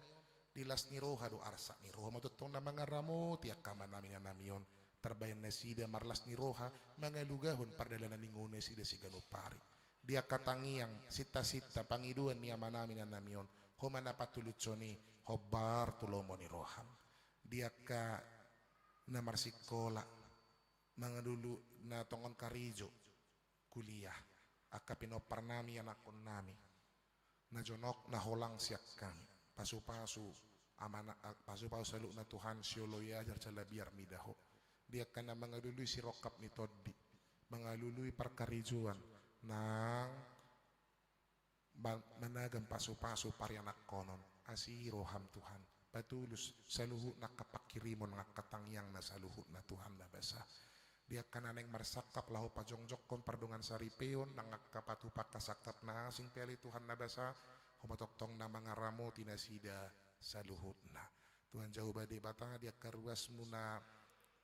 di las ni roha dohot arsak ni roha ma tongtong na mangaramoti angka amanami inanami on, tarbahen nasida marlas ni roha, mangalugahon pardalanan ni ngolu nasida siganup ari. Di angka tangiang, sintasinta, pangidoan ni amanami inanami on, ho ma na patulushon i, hombar tu lomo ni roham. Di angka na marsikola, mangalului na tongon karejo, kuliah, angka pinomparnami, ianakkonnami, na jonok na holang sian hami, pasupasu amana-, a-, pasupasu saluhutna Tuhan, sioloi ajar jala biar mida ho. Di angka na mangalului sirongkap ni tondi, mangalului parkarejoan, nang ma-, managam pasupasu parianakkonon, asi roham Tuhan, patulus saluhutna angka pangkirimon nang angka tangiangna saluhutna Tuhan na basa. Di angka na naeng marsangkap laho pajongjonghon pardongan saripeon, nang angka patupa angka sangkap na asing pe ale Tuhan na basa, ho ma tongtong na mangaramoti nasida saluhutna. Tuhan Jahowa Debata, di angka ruasmu na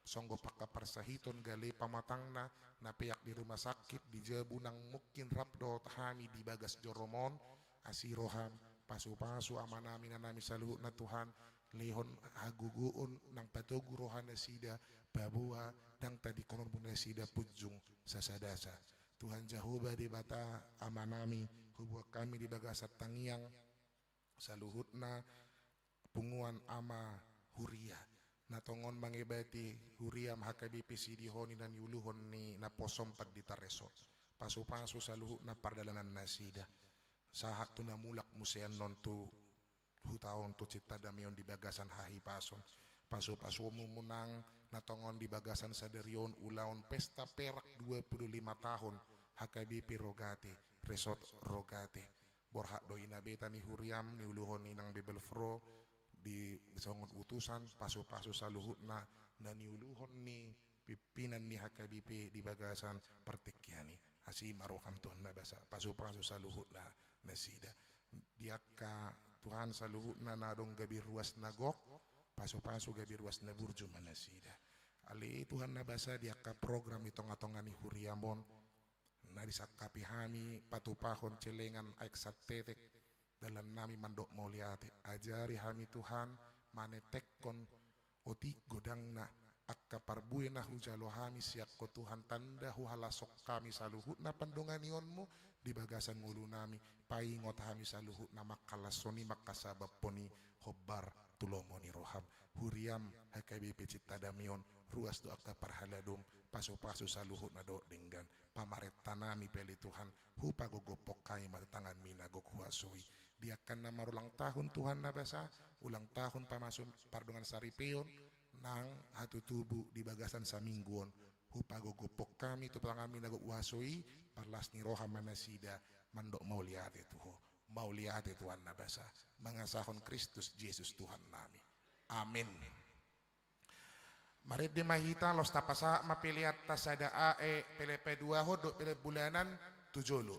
songgop angka parsahiton, gale pamatangna, na peak di rumah sakit, di jabu nang mungkin rap dohot hami di bagas jorom on, asi roham, pasupasu amanami inanami saluhutna Tuhan, lehon hagogoon nang patogu roha nasida, paboa ndang tadingkononmu nasida punjung sasadasa. Tuhan Jahowa Debata amanami, huboan hami di bagasan tangiang, saluhutna punguan ama huria, na tongon mangebati huriam H K B P Sidihoni na niuluhon ni naposom pandita resort. Pasupasu saluhutna pardalanan nasida. Sahat tu na mulak muse annon tu huta on tu Cinta Damai on di bagasan hahipason. Pasupasumu nang na tongon di bagasan sadari on ulaon pesta perak dua puluh lima tahun H K B P Rogate, resort Rogate. Borhat do i na beta ni huriam, niuluhon ni nang bebel fro, di songon utusan, pasupasu saluhutna, na niuluhon ni pimpinan ni H K B P di bagasan partingkian i. Asi ma roham Tuhan na basa, pasupasu saluhutna nasida. Di angka Tuhan saluhutna na adong gabe ruas na gok, Pasu-pasu gabe ruas na burju ma nasida. Ale Tuhan na basa, di angka program di tonga-tonga ni huriam on, na disangkapi hami patupahon celengan aek santetek dalan nami mandok mauliate. Ajari hami Tuhan, manetekkon otik godangna angka parbue na hujalo hami sian Ho Tuhan, tanda huhalashon hami saluhutna pandonganionmu di bagasan ngolu nami, paingot hami saluhutna manghalashon i, manghasabaphon i hombar tu lomo ni roham. Huriam H K B P Cinta Damai on, ruas do angka parhaladom, pasu-pasu saluhutna dohot denggan. Pamarenta nami pe ale Tuhan, hupagogophon hami ma tu tanganmi na gok huaso i. Di angka na marulang tahun Tuhan na basa, ulang tahun pamasu pardongan saripeon, nang hatutubu di bagasan saminggu on, hupagogophon hami tu tanganmi na gok huaso i, parlas ni roha ma nasida mandok mauliate tu Ho. Mauliate Tuhan na basa, mangasahon Kristus Jesus Tuhan nami. Amin. Marende ma hita, laos tapasahat ma peleanta sada ae, pele paduahon dohot pele bulanan tu jolo.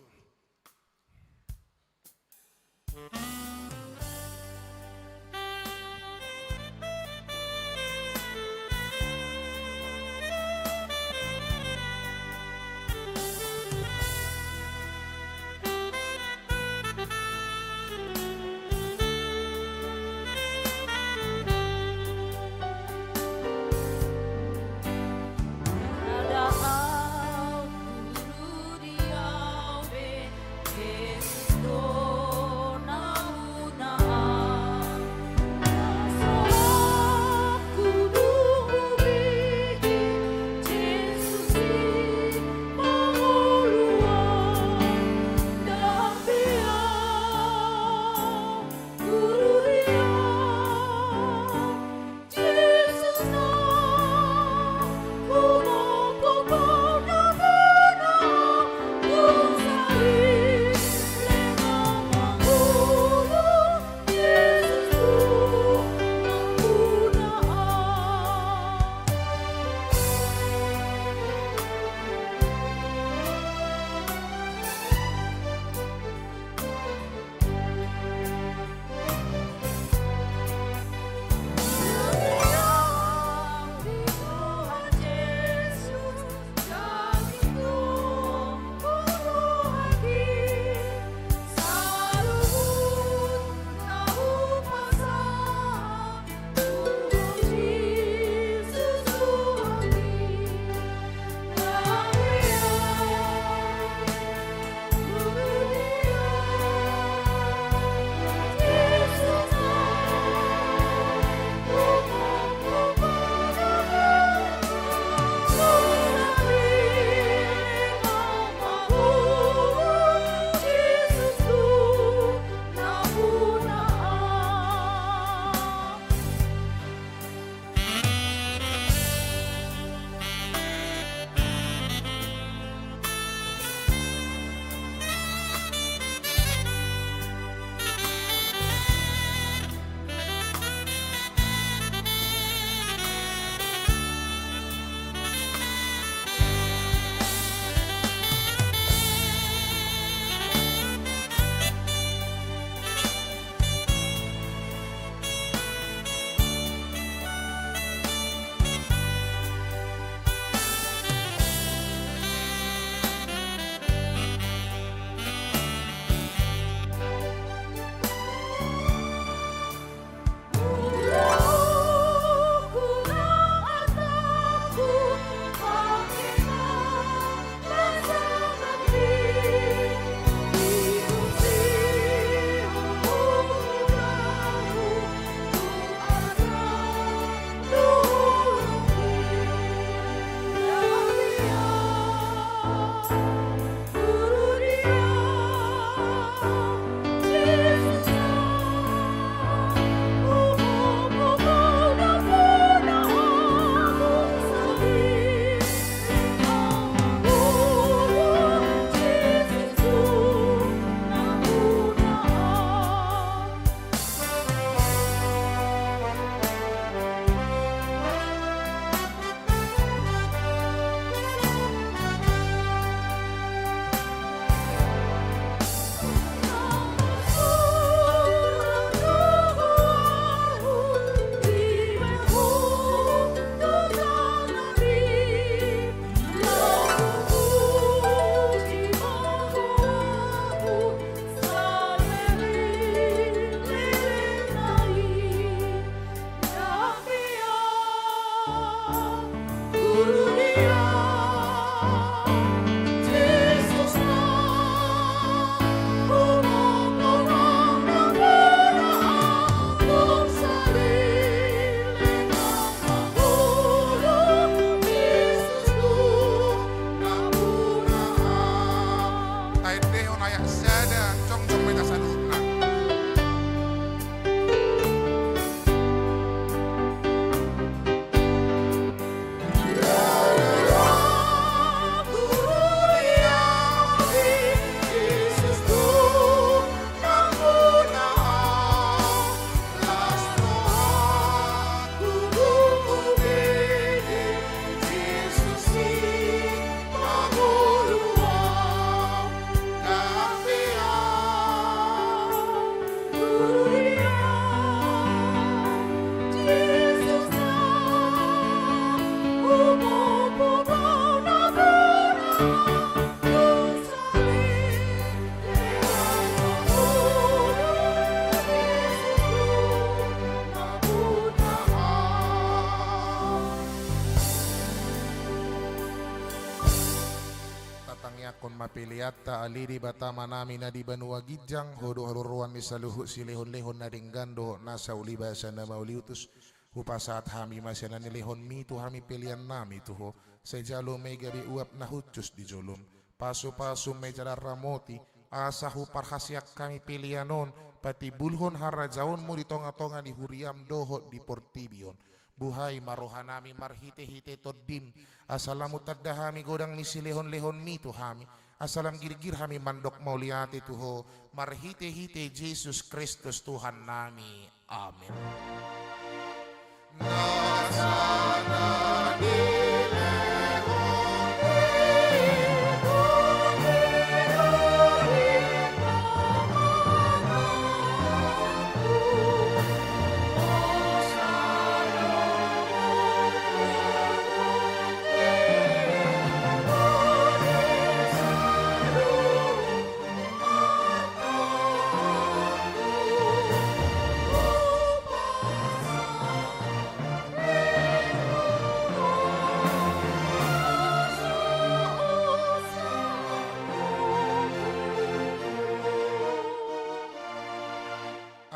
Angkon ma peleanta, ale Debata Amanami na di banua ginjang, Ho do haroroan ni saluhut silehonlehon na denggan dohot nasa ulibasa na mauliutus. Hupasahat hami ma sian na nilehonmi tu hami peleannami tu Ho. Sai jalo ma i gabe uap na hushus di jolom. Pasupasu ma i jala ramoti, asa huparhaseang hami pelean on, patimbulhon harajaonmu di tongatonga ni huriam dohot di portibi on. Buhai ma rohanami marhitehite Tondim, asa lam hutanda hami godang ni silehonlehonmi tu hami, asa lam girgir hami mandok mauliate tu Ho, marhitehite Jesus Kristus Tuhannami. Amen.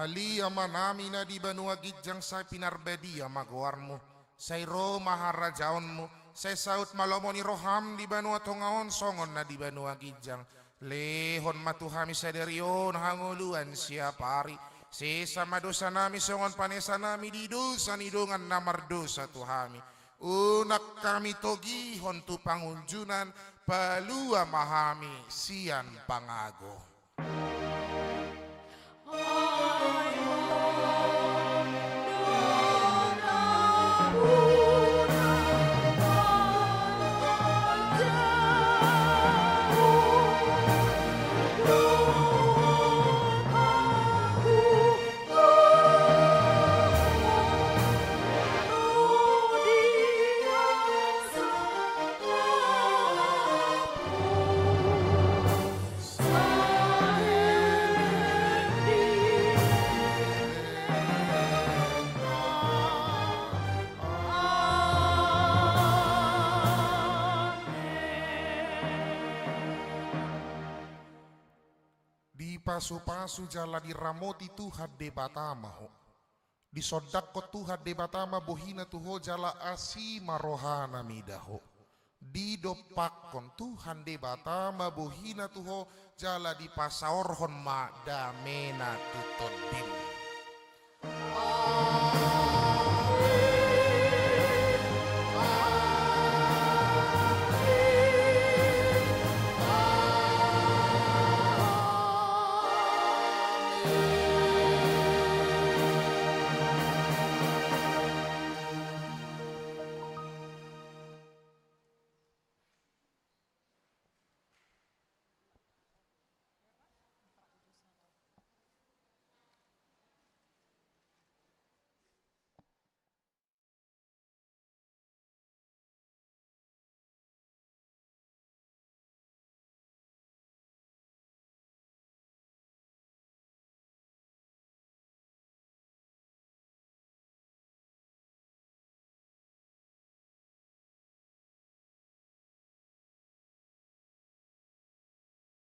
Ale Amanami na di banua ginjang, sai pinarbadia ma goarmu. Sai ro ma harajaonmu, sai saut ma lomo ni roham di banua tonga on songon na di banua ginjang. Lehon ma tu hami sadari on hangoluan siapari. Sesa ma dosanami songon panesanami di dosa ni dongan na mardosa tu hami. Unang hami togihon tu pangunjunan, palua ma hami sian pangago. Dipasupasu jala diramoti Tuhan Debata ma ho. Disondangkon Tuhan Debata ma bohina tu ho jala asi ma rohana mida ho. Didompakkon Tuhan Debata ma bohina tu ho jala dipasaorhon ma damena tu tondim.